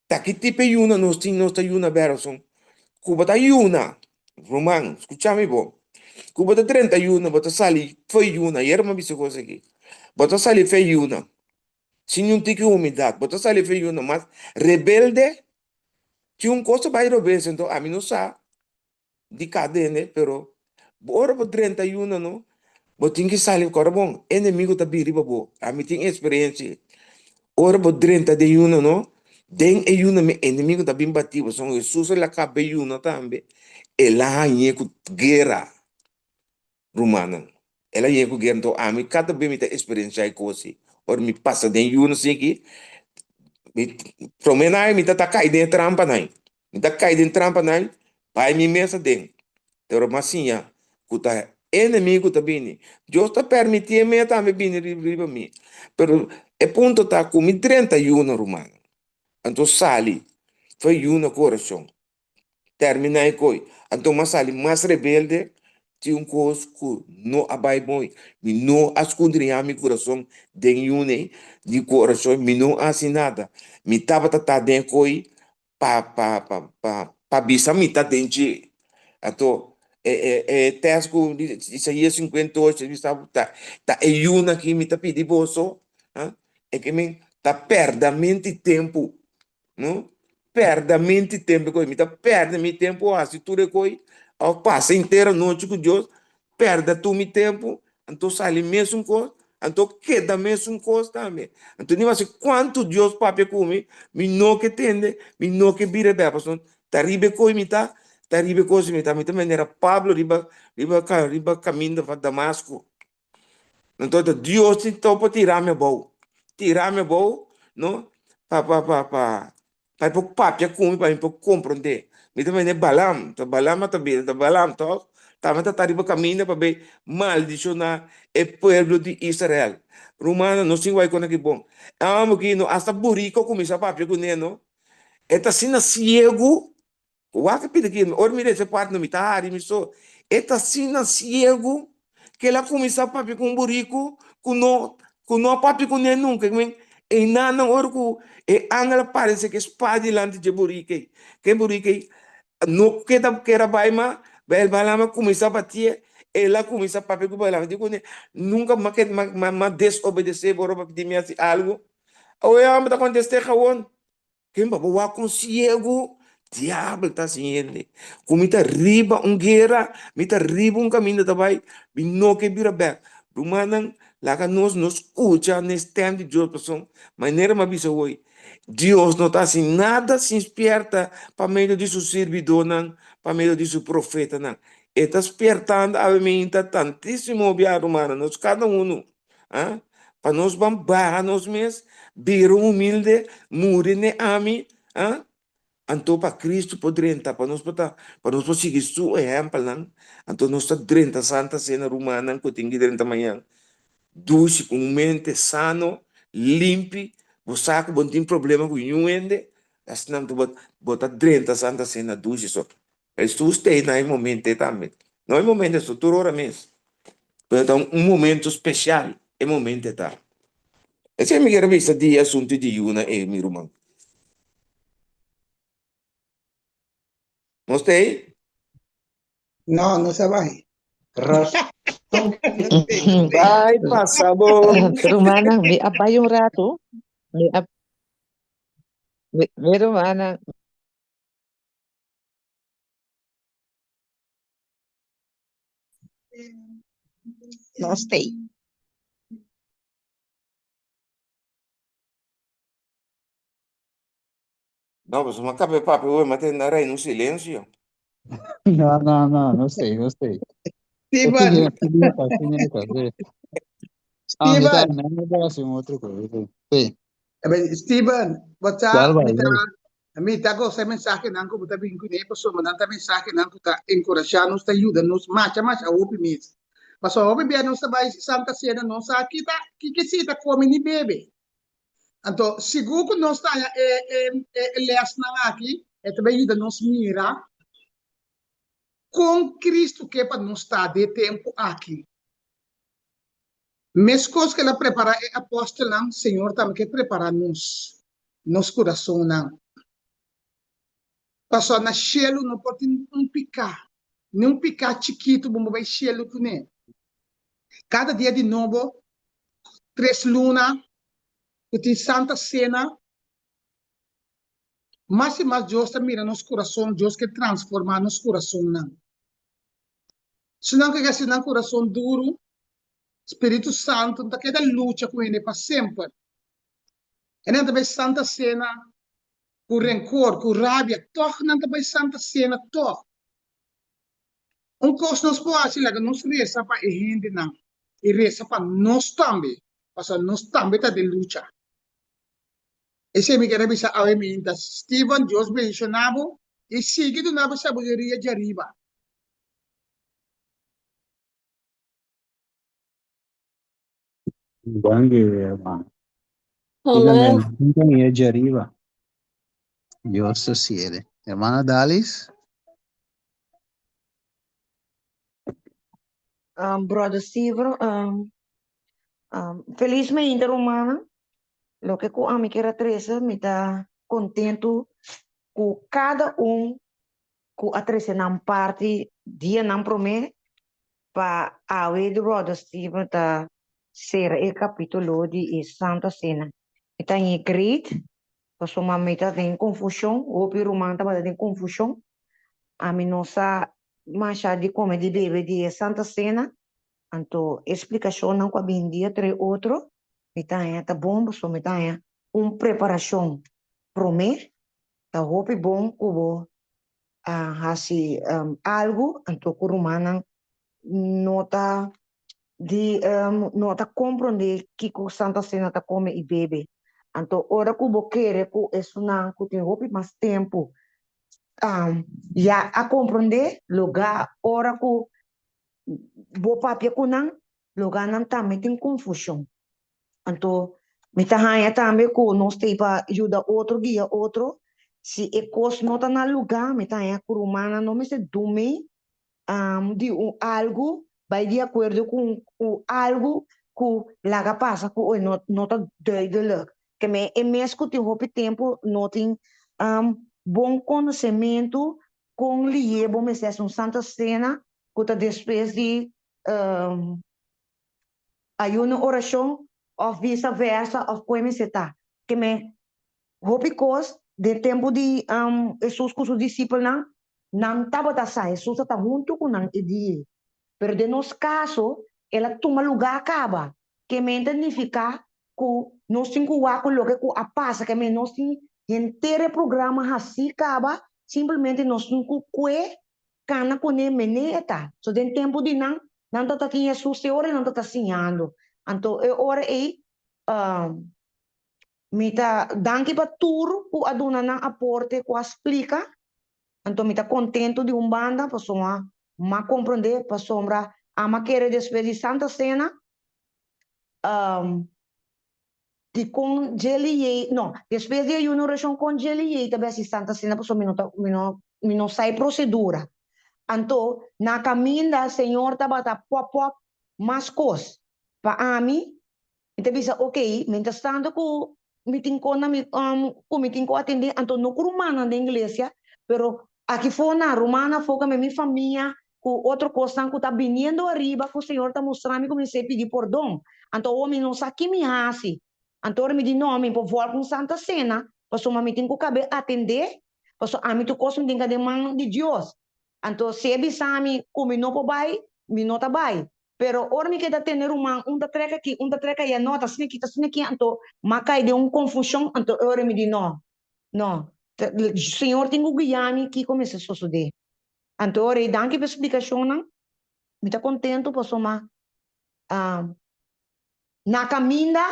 ta ki tipo e yuna nos tin nos ta yuna bèrason. Ku bo ta yuna, ruman, skucha mi bon, ku bo ta drenta yuna bo ta sali fo'i yuna, ayera mi a bisa kos aki, bo ta sali fo'i yuna. Sin un tiki humildad. Bo ta sali fe yu nomas rebelde. Tin un cos ta bay robes enton ami no sa di cadene pero ora bo drenta yuna no bo tin ki sali ora bon enemigo ta bin riba bo ami tin experiencia ora bo drenta den yuna no den e yuna mi enemigo ta bin bati bo son Jesus el a caba e yuna tambe el a hañe cu guera. Rumannan, el a yega ku guera, anto ami kada bes mi ta eksperensiá e kos ei. Ora mi pasa den yunan asina aki, mi promé nan mi ta ta kai den e trampanan ei. Mi ta kai den trampanan ei, bai mi mes aden. Pero mi a siña ku ta enemigu ta bini. Dios ta permití e mes tambe bini riba mi. Pero e punto ta ku mi drenta yuna, rumannan, anto sali for yuna ku orashon. Terminá e koi. Anto m'a sali mas rebelde, tin un kos ku no a bai mooi. Mi no a skundriñá mi kurason den yun'e di ku orashon, mi no a hasi nada. Mi tabata ta den e koi pa pa pa pa pa bisa mi ta den dje. Anto e e e tèst ku Isaías 58 ta bisa ta ta e yuna aki mi ta pidi boso, e ke men ta pèrdamenti tempu. No? pèrdamenti tempu e koi. Mi ta pèrdè mi tempu hasi tur e koi òf pasa henter anochi ku Dios, pèrdè tur mi tempu, anto sali mesun kos, anto keda mesun kos tambe. Anto ni masi kuantu Dios papia ku mi, mi no ke tende, mi no ke bira bèk, pasobra ta riba e koi mi ta, ta riba e kos mi ta. Mi ta manera Pablo riba riba riba kaminda pa Damasco. Anto ta Dios tin topa tira mi abou, tira mi abou, no, pa pa pa pa pa e por papia ku mi, pa mi por komprondé. Mi ta mende Balaam, ta Balaam a ta bira, ta Balaam tòg, tambe ta ta riba kaminda pa bai maldishoná e pueblo di Israel. Rumannan, nos tin wak kon aki bon. E hòmber aki no, asta buriko a kuminsá papia kuné, no. E ta asina siegu. Wak a pidi ki ora mi rese parti no mi ta hari mi so. E ta asina siegu ku el a kuminsá papia ku un buriku ku no ku no a papia kuné nunka. I einanan ora ku e angel a parese ku e spada dilanti dje buriku ei, ku e buriku ei no keda kere a bai mas, Balaam a kuminsá batié, el a kuminsá papia ku Balaam di kuné, Nunka m'a desobedesé bo ora bo a pidi mi hasi algu. Awe e hòmber ta kontest'é gawon, Ken pa bo wak kon siegu diabel ta hasi hende. Ku mi ta riba un guera, mi ta riba un kaminda ta bai, mi no ke bira bèk. Rumannan, laga nos no skucha n'e stèm di Dios pasobra manera mi a bisa hoy, Dios no ta hasi nada sin spierta pa medio di su sirbidónan, pa medio di su profetanan. E ta spiertando awe meinta tantísimo bia, rumannan, nos kada unu. Ah, pa nos ban baha nos mes, bira humilde, muri n'e ami, ah, anto pa Cristo por drenta, pa nos por ta, pa nos por sigui su ehempelnan, anto nos ta drenta Santa Cena, rumannan ku tin ki drenta mañan, dushi, ku un mente sano, limpi, bo sa ku bo no tin problema ku niun hende, asina anto bo bo ta drenta Santa Cena dushi so. Hesus ta ei na e momento ei tambe. No e momento so, tur ora mes. Pero ta un momento special e momento ta. Esei mi kier bisa di e asunto di yuna ei, mi ruman. Nos ta ei? No, nos a bai. Rason. Bai pasa bon. Rumannan, mi a bai un rato. Mi a, mi, mi rumannan. Nos t'ei. No, pasobra mi a kapia papia hoy, mi a tende a reina un silencio. No, no, no, no sé, no sé. Steven. Ah, mi ta, Steven. mi ta hasi un otro cosa. Sí. Steven, bo ta, Dal bai, mi ta, bai. Mi ta gosa e mensahenan ku bo ta bin kuné pasobra nan ta mensahenan ku ta enkurashá nos, ta yuda nos masha masha hopi mes. Pasobra hopi bia nos ta bai Santa Sena nos sa kita kiko si ta kome ni bebe. Anto sigur ku nos ta haña e e lèsnan aki e ta bai yuda nos mira kon Kristu ke pa nos ta den e tempu aki. Meskos ku el a prepará e apòstelnan, Señor tambe ke prepará nos, nos kurasonnan. Pasobra na shelu no por tin un piká, ni un piká chikitu bo no bai shelu kuné. Kada dia di nobo, tres luna ku tin Santa Sena, mas i mas Dios ta mira nos kurason, Dios ke transformá nos kurasonnan. Si nan ke hasi nan kurason duru, Spiritu Santu no ta keda lucha ku hende pa semper. E nan ta bai Santa Sena ku renkor, ku rabia, tòg nan ta bai Santa Sena tòg. Un kos nos por hasi, laga nos resa pa e hendenan i resa pa nos tambe, pasobra nos tambe ta den lucha. Esei mi kere bisa awe minta, Steven, Dios bendiciona bo i sigui duna bo sabiduria djariba. Danki, hermano. Amen. Sintonía de arriba. Dios te cierre. Hermana Dalis. Brother Steven, um, um, feliz mainta rumana. Loke ku ami kier a trese, mi ta kontentu ku kada un ku a trese nan parti dianan promé pa awe di Brother Steven ta sera e kapítulo di e Santa Sena. Mi ta haña great. Pasobra mi ta den konfushon, hopi ruman tabata den konfushon. Ami no sa masha di kome di bebe di e Santa Sena, anto e splikashonnan ku a bini dia trae otro, mi ta haña ta bon pasobra mi ta haña un preparashon promé. Ta hopi bon ku bo a hasi algu, anto ku rumannan no ta di no ta komprondé kiko Santa Sena ta kome i bebe. Anto ora ku bo kere ku esunnan ku tin hopi mas tempu ya a komprondé, lugá ora ku bo papia ku nan, lugá nan tambe tin konfushon. Anto mi ta haña tambe ku nos ta pa yuda otro, guia otro. Si e kos no ta na lugá, mi ta haña ku rumannan no mester dum'é di un algu bai di akuerdo ku un algu ku laga pasa ku e no ta duidelijk. Ke men e mes ku tin hopi tempu no tin bon konosementu kon lié bo mester hasi un santa sena ku ta despues di ayuno orashon òf visa versa òf kon e mester ta. Ke men Hopi kos den tempu di Hesus ku su disipelnan, nan tabata sa Hesus a ta huntu ku nan e dia ei. Pero den nos kaso, el a tuma lugá kaba. Ke men ta nifiká ku nos tin ku wak ku loke ku a pasa, ke men nos tin henter e programa hasí kaba, simplemente nos tin ku kue kana kuné mené e ta. So den tempu di nan, nan tabata tin Hesus te ora nan tabata siñando. Anto e ora ei Mi ta danki pa tur ku a duna nan aporte ku a splika, anto mi ta kontentu di un banda pasobra m'a komprondé pasobra ama kere despues di Santa Sena dikon djeli yei no despues di ayuno orashon kon djeli yei ta besi Santa Sena pasobra mi no ta mi no mi no sa e prosedura anto na kaminda Señor tabata pòp pòp mas kos pa ami Mi ta bisa, Ok, mientras tanto ku mi tin kon na mi ku mi tin ku atendé, anto no ku rumannan den iglesia, pero aki for na rumannan afó kambia mi famia ku otro kosnan ku ta biniendo ariba ku Señor ta mustra mi ku mi mester pidi pordon. Anto awor mi no sa ki mi hasi. Anto ora mi di, No, mi por vòlg un Santa Sena, pasobra mi tin ku kab'é atendé, pasobra ami tur kos mi tin ka den man di Dios. Anto si e bisa mi ku mi no por bai, mi no ta bai. Pero ora mi keda tene ruman, un ta trek aki, un ta trek aya, no, ta asina aki, ta asina aki, anto m'a kai den un konfushon, anto e ora mi di, no, no, Señor tin ku guia mi kiko mester sosodé. Anto e ora ei, danki pa e splikashonnan, mi ta kontentu pasobra na kaminda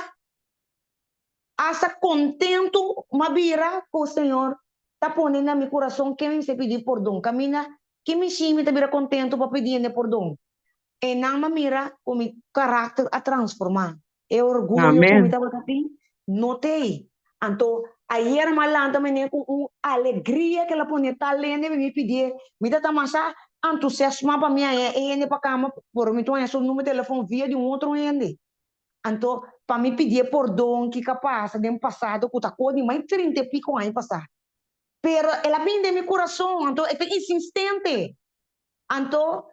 Asta kontentu m'a bira ku Señor ta pone na mi kurason ken mi mester pidi pordon. Kaminda ki mi shi mi ta bira kontentu pa pidi hende pordon. E nan m'a mira ku mi karakter a transformá. E orguyo ku mi Amen. tabata tin no t'ei. Anto ayer m'a lanta mene ku un alegria ku el a pone tal hende mi pidié. Mi ta ta masha entusiasmá pa mi haña e hende pa kama, pero mi ta haña su numero di telefòn via di un otro hende. Anto, pa mi pidié pordon kiko a pasa den pasado ku ta kos di mai trinta i piko aña pasá. Pero el a bini den mi kurason, anto e ta insistente. Anto,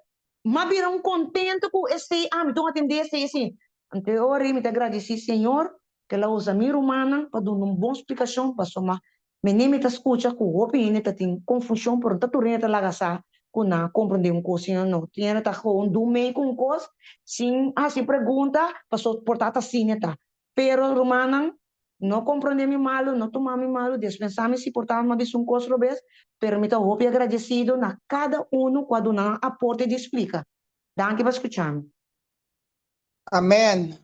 m'a bira un kontentu ku esei, ah, mi tin atendé esei esei. Anto e ora ei mi ta gradisí Señor ku el a usa mi rumannan pa duna un bon splikashon, pasobra mene mi ta skucha ku hopi hende ta tin konfushon, pero no ta tur hende ta laga sa ku nan a komprondé un kos sin no. Tin hende ta gewoon dun mei ku un kos sin hasi pregunta, pasobra por ta ta asina ta. Pero rumannan, no komprondé mi malu, no tuma mi malu, despensá mi si por ta mi a bisa un kos robes, pero mi ta hopi agradesido na kada unu ku a duna nan aporte di splika. Danki pa skucha mi. Amen.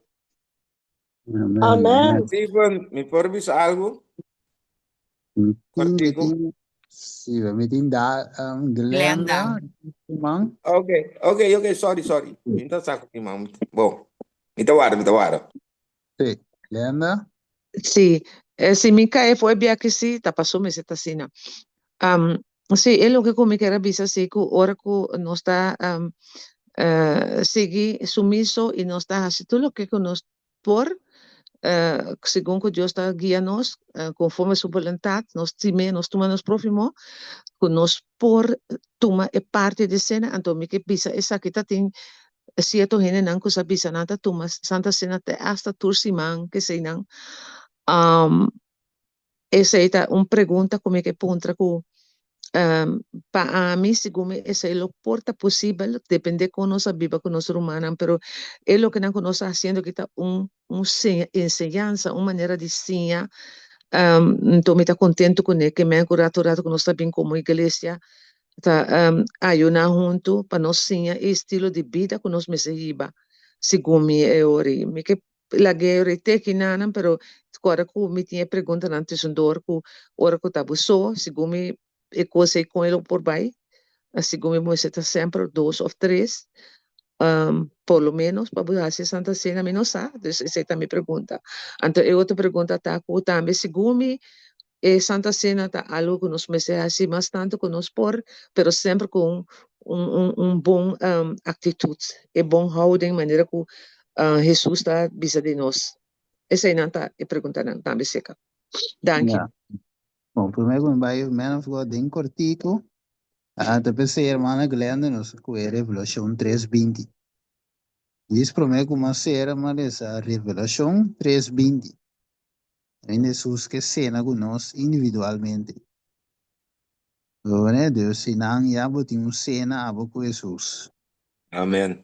Amen. Amen. Steven, mi por bisa algo? Mi tin, mi Cortico. tin, sí, mi tin da um, Glenda. Glenda, man. Ok, ok, ok, sorry, sorry. Mi ta sa ku man. Bon, mi ta warda, mi ta warda. Sí, Glenda. Sí, eh, si mi cae for e biaha sí, ta paso mester ta asina. Um, sí, e loke ku mi kier a bisa sí ku ora ku nos ta um, eh, sigui sumiso i nos ta hasi tur loke ku nos por, eh, segun ku Dios ta guia nos, eh, konforme su boluntat, nos stim'é, nos tuma nos próhimo, ku nos por tuma e parti di sena, anto mi ke bisa esaki ta tin sierto hendenan ku sa bisa nan ta tuma Santa Sena te asta tur siman, keseinan. Um, Esei ta un pregunta ku mi ke puntra ku pa ami segun mi esei lo por ta posibel depende kon nos a biba ku nos rumannan pero e lokenan ku nos ta hasiendo aki ta un un enseñansa un manera di siña anto mi ta kontentu kuné ke men ku ratu ratu ku nos ta bin komo iglesia ta ayuná huntu pa nos siña e estilo di bida ku nos mester hiba segun mi e ora ei mi ke Lag'é rete kinanan, pero kòrda ku mi tin e preguntanan tusendor ku ora ku ta bo so, segun mi e kos ei kon e lo por bai, segun mi mester ta semper dos òf tres, por lo menos pa bo hasi e Santa Sena, mi no sa, dus esei ta mi pregunta. Anto e otro pregunta ta ku tambe segun mi e Santa Sena ta algu ku nos mester hasi mas tantu ku nos por, pero semper ku un un un bon aktitut, e bon houding manera ku Hesus ta bisa di nos. Eseinan ta e preguntanan tambe seka. Danki. Ja. Bon, promé ku mi bai Man of God den kortiku, ta p'esei hermana Glenda nos a kohe Revelashon tres binti. Djis promé ku mi a sera mi a lesa Revelashon tres binti. Ainda Hesus ke sena ku nos individualmente. Bo Dios, si nan ya bo tin un sena abo ku Hesus. Amen.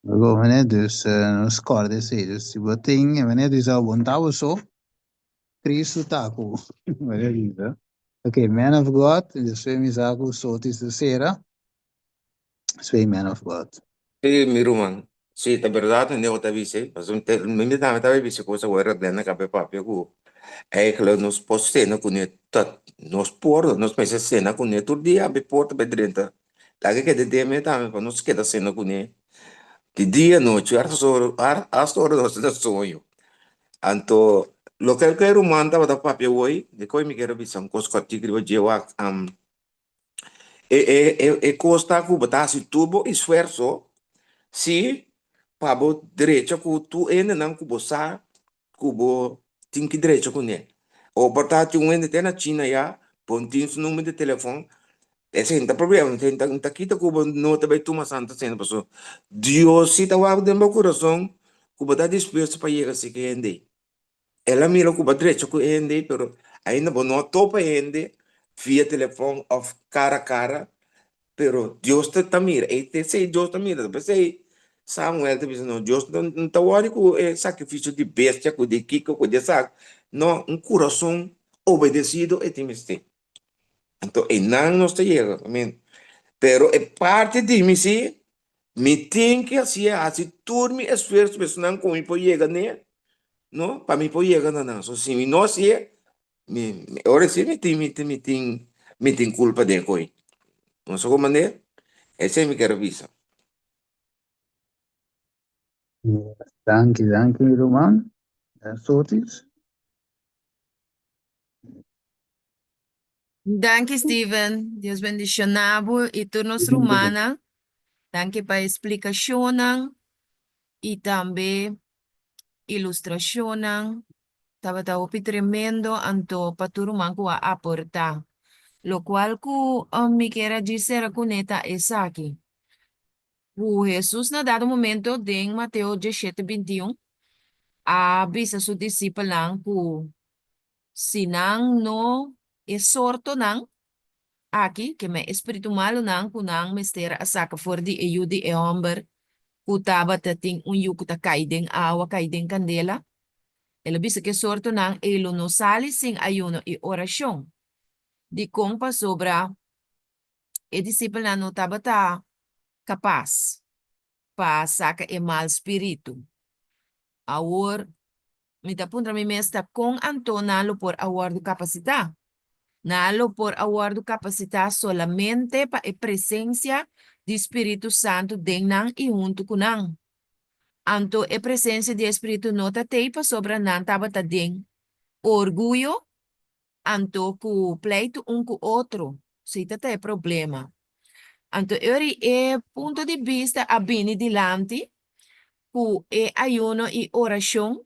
Bo dus nos kòrda esei. Dus si bo tin, e manera di bisa bo no ta bo so, Cristo ta ku bo. Manera di bisa. Ok, man of God, despues mi sa ku Sotis ta sera, despues man of God. Sí, mi ruman. Sí, ta berdad mende bo ta bisa, pasobra mi tambe tabata bisa cos awor Glenda a caba e papia cu eigenlijk nos por cena cune ta nos por nos mester cena cune tur dia abi porta pa e drenta laga keda den mi tambe pa nos keda cena cune di dia anochi hasta ora nos ta na soño anto loke e ruman tabata papia awor dikon mi kier a bisa un cos cortico riba dje wak. E e e e kos ta ku bo ta hasi tur bo esfuerso si pa bo drecha ku tur hendenan ku bo sa ku bo tin ki drecha kuné. O por ta tin un hende te na China ya, bo no tin su number di telefòn, esei no ta problema, esei no ta kita ku bo no ta bai tuma Santa Sena pasobra Dios si ta wak den bo kurason ku bo ta dispuesto pa yega seki hende ei. El a mira ku bo a drecha ku hende, pero ainda bo no a topa hende via telefòn òf kara a kara, pero Dios ta ta mira, e ta esei Dios ta mira, ta p'esei Samuel ta bisa no, Dios no ta wòri ku e sakrifisio di bestia, ku di kiko, ku di esaki, no, un kurason obedesido e tin mester. Anto einan nos ta yega, amen. Pero e parti di mi si, mi tin ki hasié, hasi tur mi esfuerso pa esnan ku mi por yega n'e, no, pa mi por yega na nan. So si mi no hasié, mi, ora si mi tin, mi tin, mi tin, mi tin kulpa den koe. No sa kon manera? Esei mi kier a bisa. Danki, danki mi ruman. Sotis. Danki Steven, Dios bendiciona bo y tur nos rumannan. Danki pa e splicacionnan y tambe ilustracionnan. Tabata hopi tremendo anto pa tur ruman cu a aporta. Locual cu mi kier a djis cera cune ta esaki. Ku Hesus na dado momento den Mateo diesshete bintiun a bisa su disipelnan ku si nan no e sortonan aki, ke men e spiritu malunan ku nan mester a saka for di e yu di e hòmber ku tabata tin un yu ku ta kai den awa, kai den kandela, el a bisa ku e sortonan ei lo no sali sin ayuno i orashon. Dikon? Pasobra e disipelnan no tabata kapas pa saka e mal spiritu. Awor, mi ta puntra mi mes ta kon anto nan lo por a wòrdu kapasitá? Nan lo por a wòrdu kapasitá solamente pa e presensia di Spiritu Santu den nan i huntu ku nan. Anto e presensia di e Spiritu no ta tei pasobra nan tabata den orguyo Anto ku pleitu un ku otro, si ta ta e problema. Anto e ora e punto di bista a bini dilanti ku e ayuno i orashon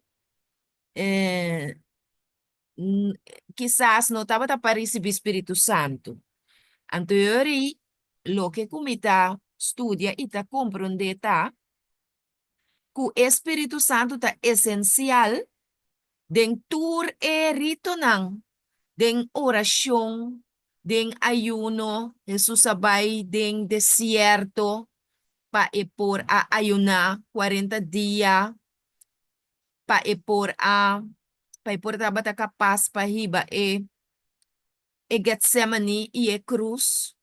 kisas no tabata pa risibí Spiritu Santu. Anto e ora loke ku mi ta studia i ta komprondé ta ku e Spiritu Santu ta esensial den tur e ritonan. Den orashon, den ayuno, Hesus a bai den desierto pa e por a ayuná kuarenta dia, pa e por a pa e por tabata kapas pa hiba e e Getsemani i e krus.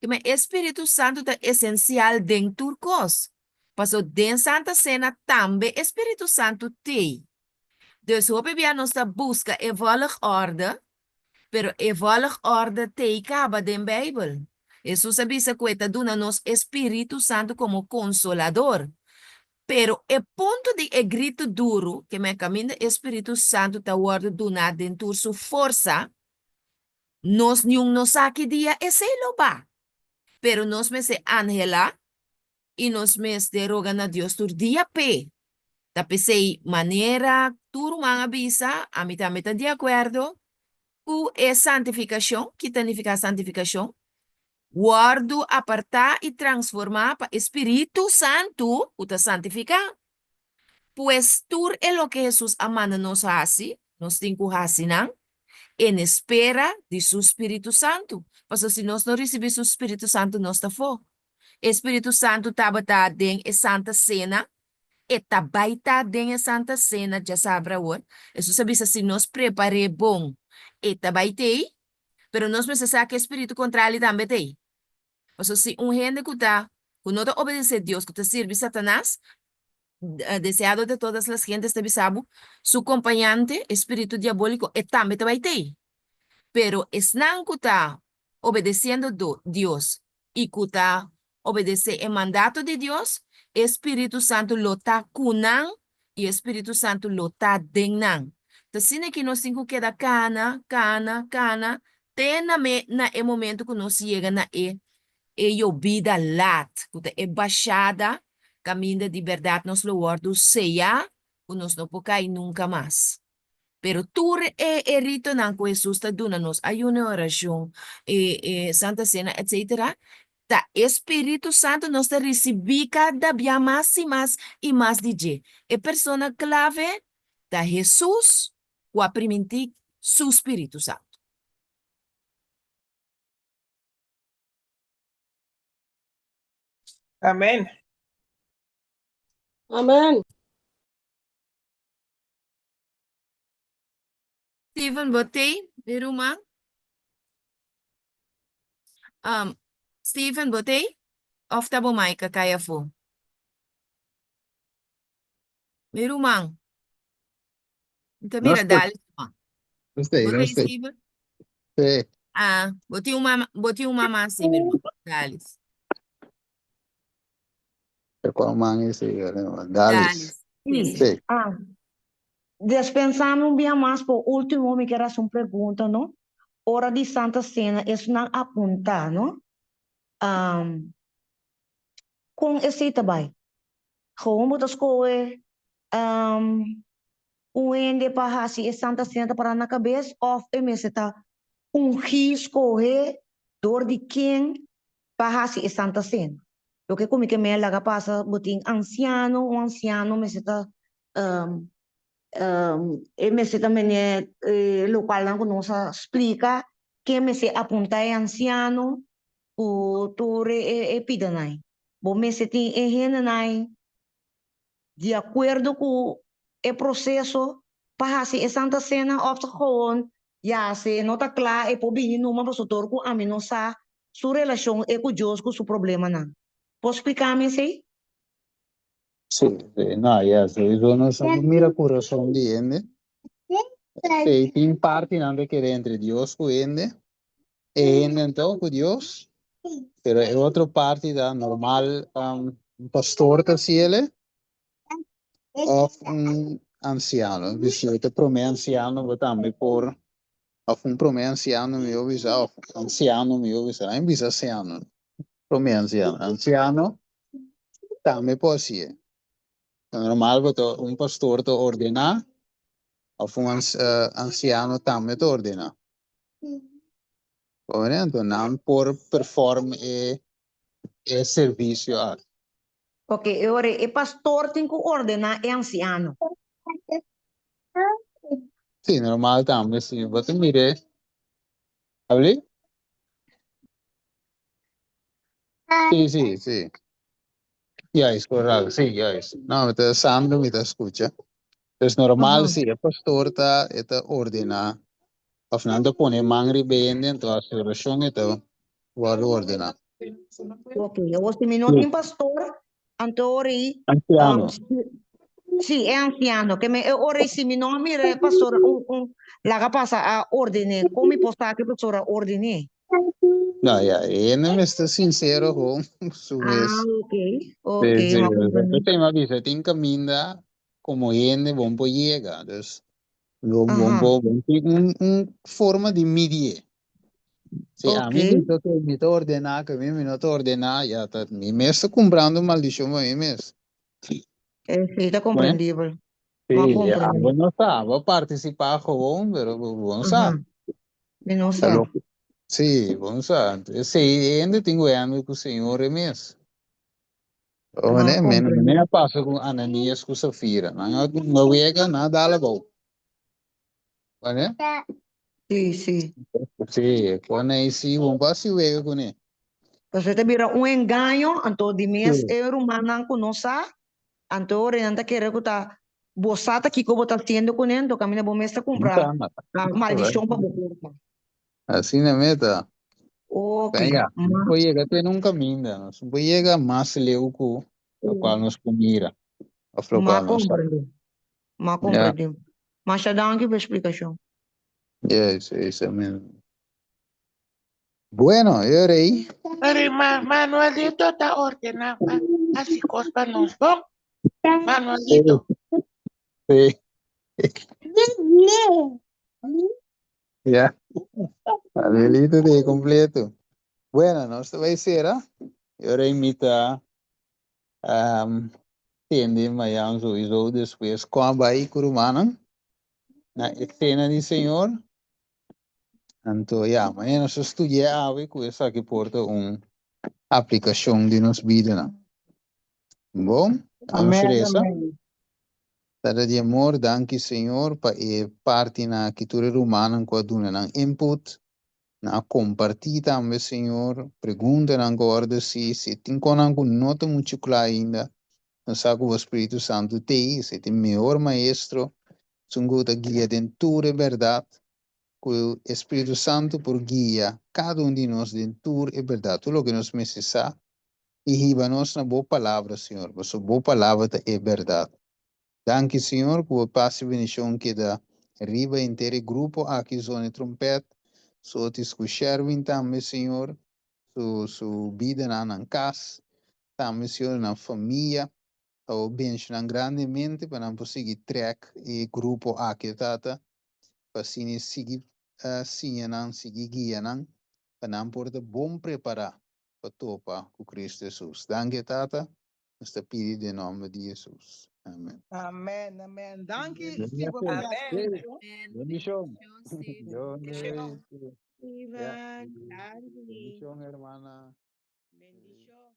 Kima e Spiritu Santu ta esensial den tur kos, paso den Santa Sena tambe e Spiritu Santu t'ei. Dus hopi bia nos ta buska e volgorde, pero e volgorde t'ei kaba den Beibel. Hesus a bisa ku e ta duna nos e Spiritu Santu komo konsolador. Pero e punto di e gritu duru, ke men kaminda e Spiritu Santu ta wòrdu duná den tur su forsa, nos niun no sa ki dia esei lo ba. Pero nos mester anhelá i nos mester roga na Dios tur dia p'e. Ta p'esei, manera tur ruman a bisa, ami tambe ta di akuerdo ku e santifikashon. Ki ta nifiká santifikashon? Wòrdu apartá i transformá pa e Spiritu Santu ku ta santifiká. Pues tur e loke Hesus a manda nos hasi, nos tin ku hasi nan en espera di su Spiritu Santu. Pasobra si nos no risibí su Spiritu Santu nos ta afó. E Spiritu Santu tabata den e Santa Sena, e ta bai ta den e Santa Sena djasabra awor. Hesus a bisa si nos prepar'é bon, e ta bai t'ei. Pero nos mester sa ku e spiritu kontrali tambe ta ei. Pasobra si un hende ku ta ku no ta obedesé Dios, ku ta sirbi Satanas, deseado de todas las gentes ta bisa bo, su kompañante, e spiritu diabóliko, e tambe ta bai ta ei. Pero esnan ku ta obedesiendo Dios i ku ta obedesé e mandato di Dios, e spiritu santu lo ta ku nan i e spiritu santu lo ta den nan. Ta asina ki nos tin ku keda kana, kana, kana, te na me na e momento ku nos yega na e e yobida lat, ku ta e bashada kaminda di bèrdat nos lo wòrdu seyá ku nos no por kai nunka mas. Pero tur e e ritonan ku Hesus ta duna nos, ayuno i orashon, e e Santa Sena, etsetera, ta e Spiritu Santu nos ta risibí kada bia mas i mas i mas di dje. E persona klave ta Hesus ku a primintí su Spiritu Santu. Amen. Amen. Steven, bo t'ei, mi ruman? Um, Steven, bo t'ei? Of ta bo mic a kai afó? Mi ruman. Mi ta No mira estoy. Dali ruman. No estoy, Bo no t'ei, estoy. Steven? Sí. Ah, bo tin un mama, bo tin un mama así, mi ruman. Dalis. Cual man ese? Dalis. Dalis. Sí. Sí. Ah, Despensá mi un bia mas, por último mi kier hasi un pregunta, no? Ora di Santa Sena esnan apuntá, no? Kon esei ta bai? Gewoon bo ta skohe un hende pa hasi e Santa Sena ta pará na kabes òf e mester ta ungí, skohe dor di ken pa hasi e Santa Sena? Loke ku mi ke mea laga pasa bo tin ansiano, un ansiano mester ta e mester ta mene e lokualnan ku nos a splika ken mester apuntá e ansiano ku tur e pidanan. Bo mester tin e hendenan di akuerdo ku e proseso pa hasi e Santa Sena òf ta gewoon ya si e no ta kla e por bini numa pasobra tur ku ami no sa su relashon e ku Dios ku su problemanan. Por splika mi esei? Sí, sí, no, ya, sowieso nos a mira kurason di hende. Sí, tin partinan ta kere entre Dios ku hende, e hende anto ku Dios, pero e otro parti ta normal, um, un pastor ta hasiele of un ansiano. Si bo ta prome ansiano bo tambe por, of un prome ansiano mi por bisa, of ansiano mi por bisa, mi bisa ansiano. Prome ansiano. Ansiano tambe por hasié. Normal bo ta un pastor ta ordená of un ansiano tambe ta ordená. Bo mira? Anto nan por perform e e servisio aki. Ok, e ora e pastor tin ku ordená e ansiano. Sí, normal tambe si bo ta mir'é. Abli? Sí, sí, sí. Juist, coral, sí, juist. No, mi ta Sandro mi ta escucha. Dus normal Aha. si e pastor ta e ta ordena of nan ta pone man riba hende enton hasi oracion e ta wordo ordena. Ok, awor si mi no tin pastor, anto ora ei, Anciano. si, e anciano, ke me e ora ei si mi no a mira e pastor un un laga pasa a ordené, kon mi por sa ku e pastor a ordené? No, ya, e hende mester sincero gewoon su mes. Ah, ok, ok, Sí, sí, m'a o sea, comprendé. p'esei m'a bisa, tin kaminda komo hende bon por yega, dus lo bon Aha. por bon tin un un forma di midié. Si ami bisa ku mi ta ordená, ku mi mi no ta ordená, ya ta mi mes ta kumprando maldishon pa mi mes. Esei ta Bueno. komprendibel. M'a Sí, komprendé. abo no sa, abo a partisipá gewoon, pero bo no sa. Aha. Mi no Ta sa. loke. Sí, bo no sa. Esei hende tin ku hende ku Señor e mes. M'a Mane, mane, komprendé. mane a pasa ku Ananías ku Safira. Nan a a wega, nan a dal abou. Mane? Sí, sí. Sí, kon ei sí, bon pa hasi wega kuné. Pasobra ta bira un engaño, anto di mes Sí. e rumannan ku no sa, anto ora nan ta kere ku ta bo sa ta kiko bo ta hasiendo kuné, anto kaminda bo mes ta No kumpra sa nada. maldishon pa bo kurpa. Asina mes ta. Ok, Ya, nos ma por yega te nun kaminda, nos no por yega mas leu ku lokual nos por mira òf m'a lokual nos sa. komprendé, m'a Ya. komprendé. Masha danki pa e splikashon. Yes, esa mismo. Bueno, e rei. Pero ma Manuelito ta ordená pa hasi kos pa nos, bon? Manuelito. Sí. Ya. Manuelito de completo. Bueno, nos ta bai sera. E rei mi ta um, tende mañana sowieso despues kon bai ku rumannan na e cena di Señor. Anto ya, mañana nos a studia awe ku esaki por ta un aplikashon di nos bidanan. Bon, nos Amén, resa. amén. Tata di amor, danki Señor pa e partinan aki tur e rumannan ku a duna nan input, nan a kompartí tambe Señor, preguntanan ku a wòrdu hasi, si tin konan ku no ta muchu kla ainda, nos sa ku bo Spiritu Santu t'ei, esei ta e mehor maestro, esun ku ta guia den tur e bèrdat, ku e Spiritu Santu por guia kada un di nos den tur e bèrdat, tur loke nos mester sa, i hiba nos na Bo Palabra, Señor, pasobra Bo Palabra ta e bèrdat. Danki, Señor, ku Bo pas i bendishon keda riba henter e grupo aki zona e trompèt, Sotis ku Sherwin tambe, Señor, su su bidanan, nan kas, tambe, Señor, nan famia. Ta bo benshonan grandemente pa nan por sigui trèk e grupo aki, Tata, pa asina sigui siña nan, sigui guia nan, pa nan por ta bon prepará pa topa ku Cristo Hesus. Danki, Tata. Nos ta pidi den nòmber di Hesus. Amen. Amen, amen. Danki, Steven, pa e Amen. aporte. Bendishon. Bendishon, Steven. Ja. Steven, danki. Bendishon, hermana. Bendishon.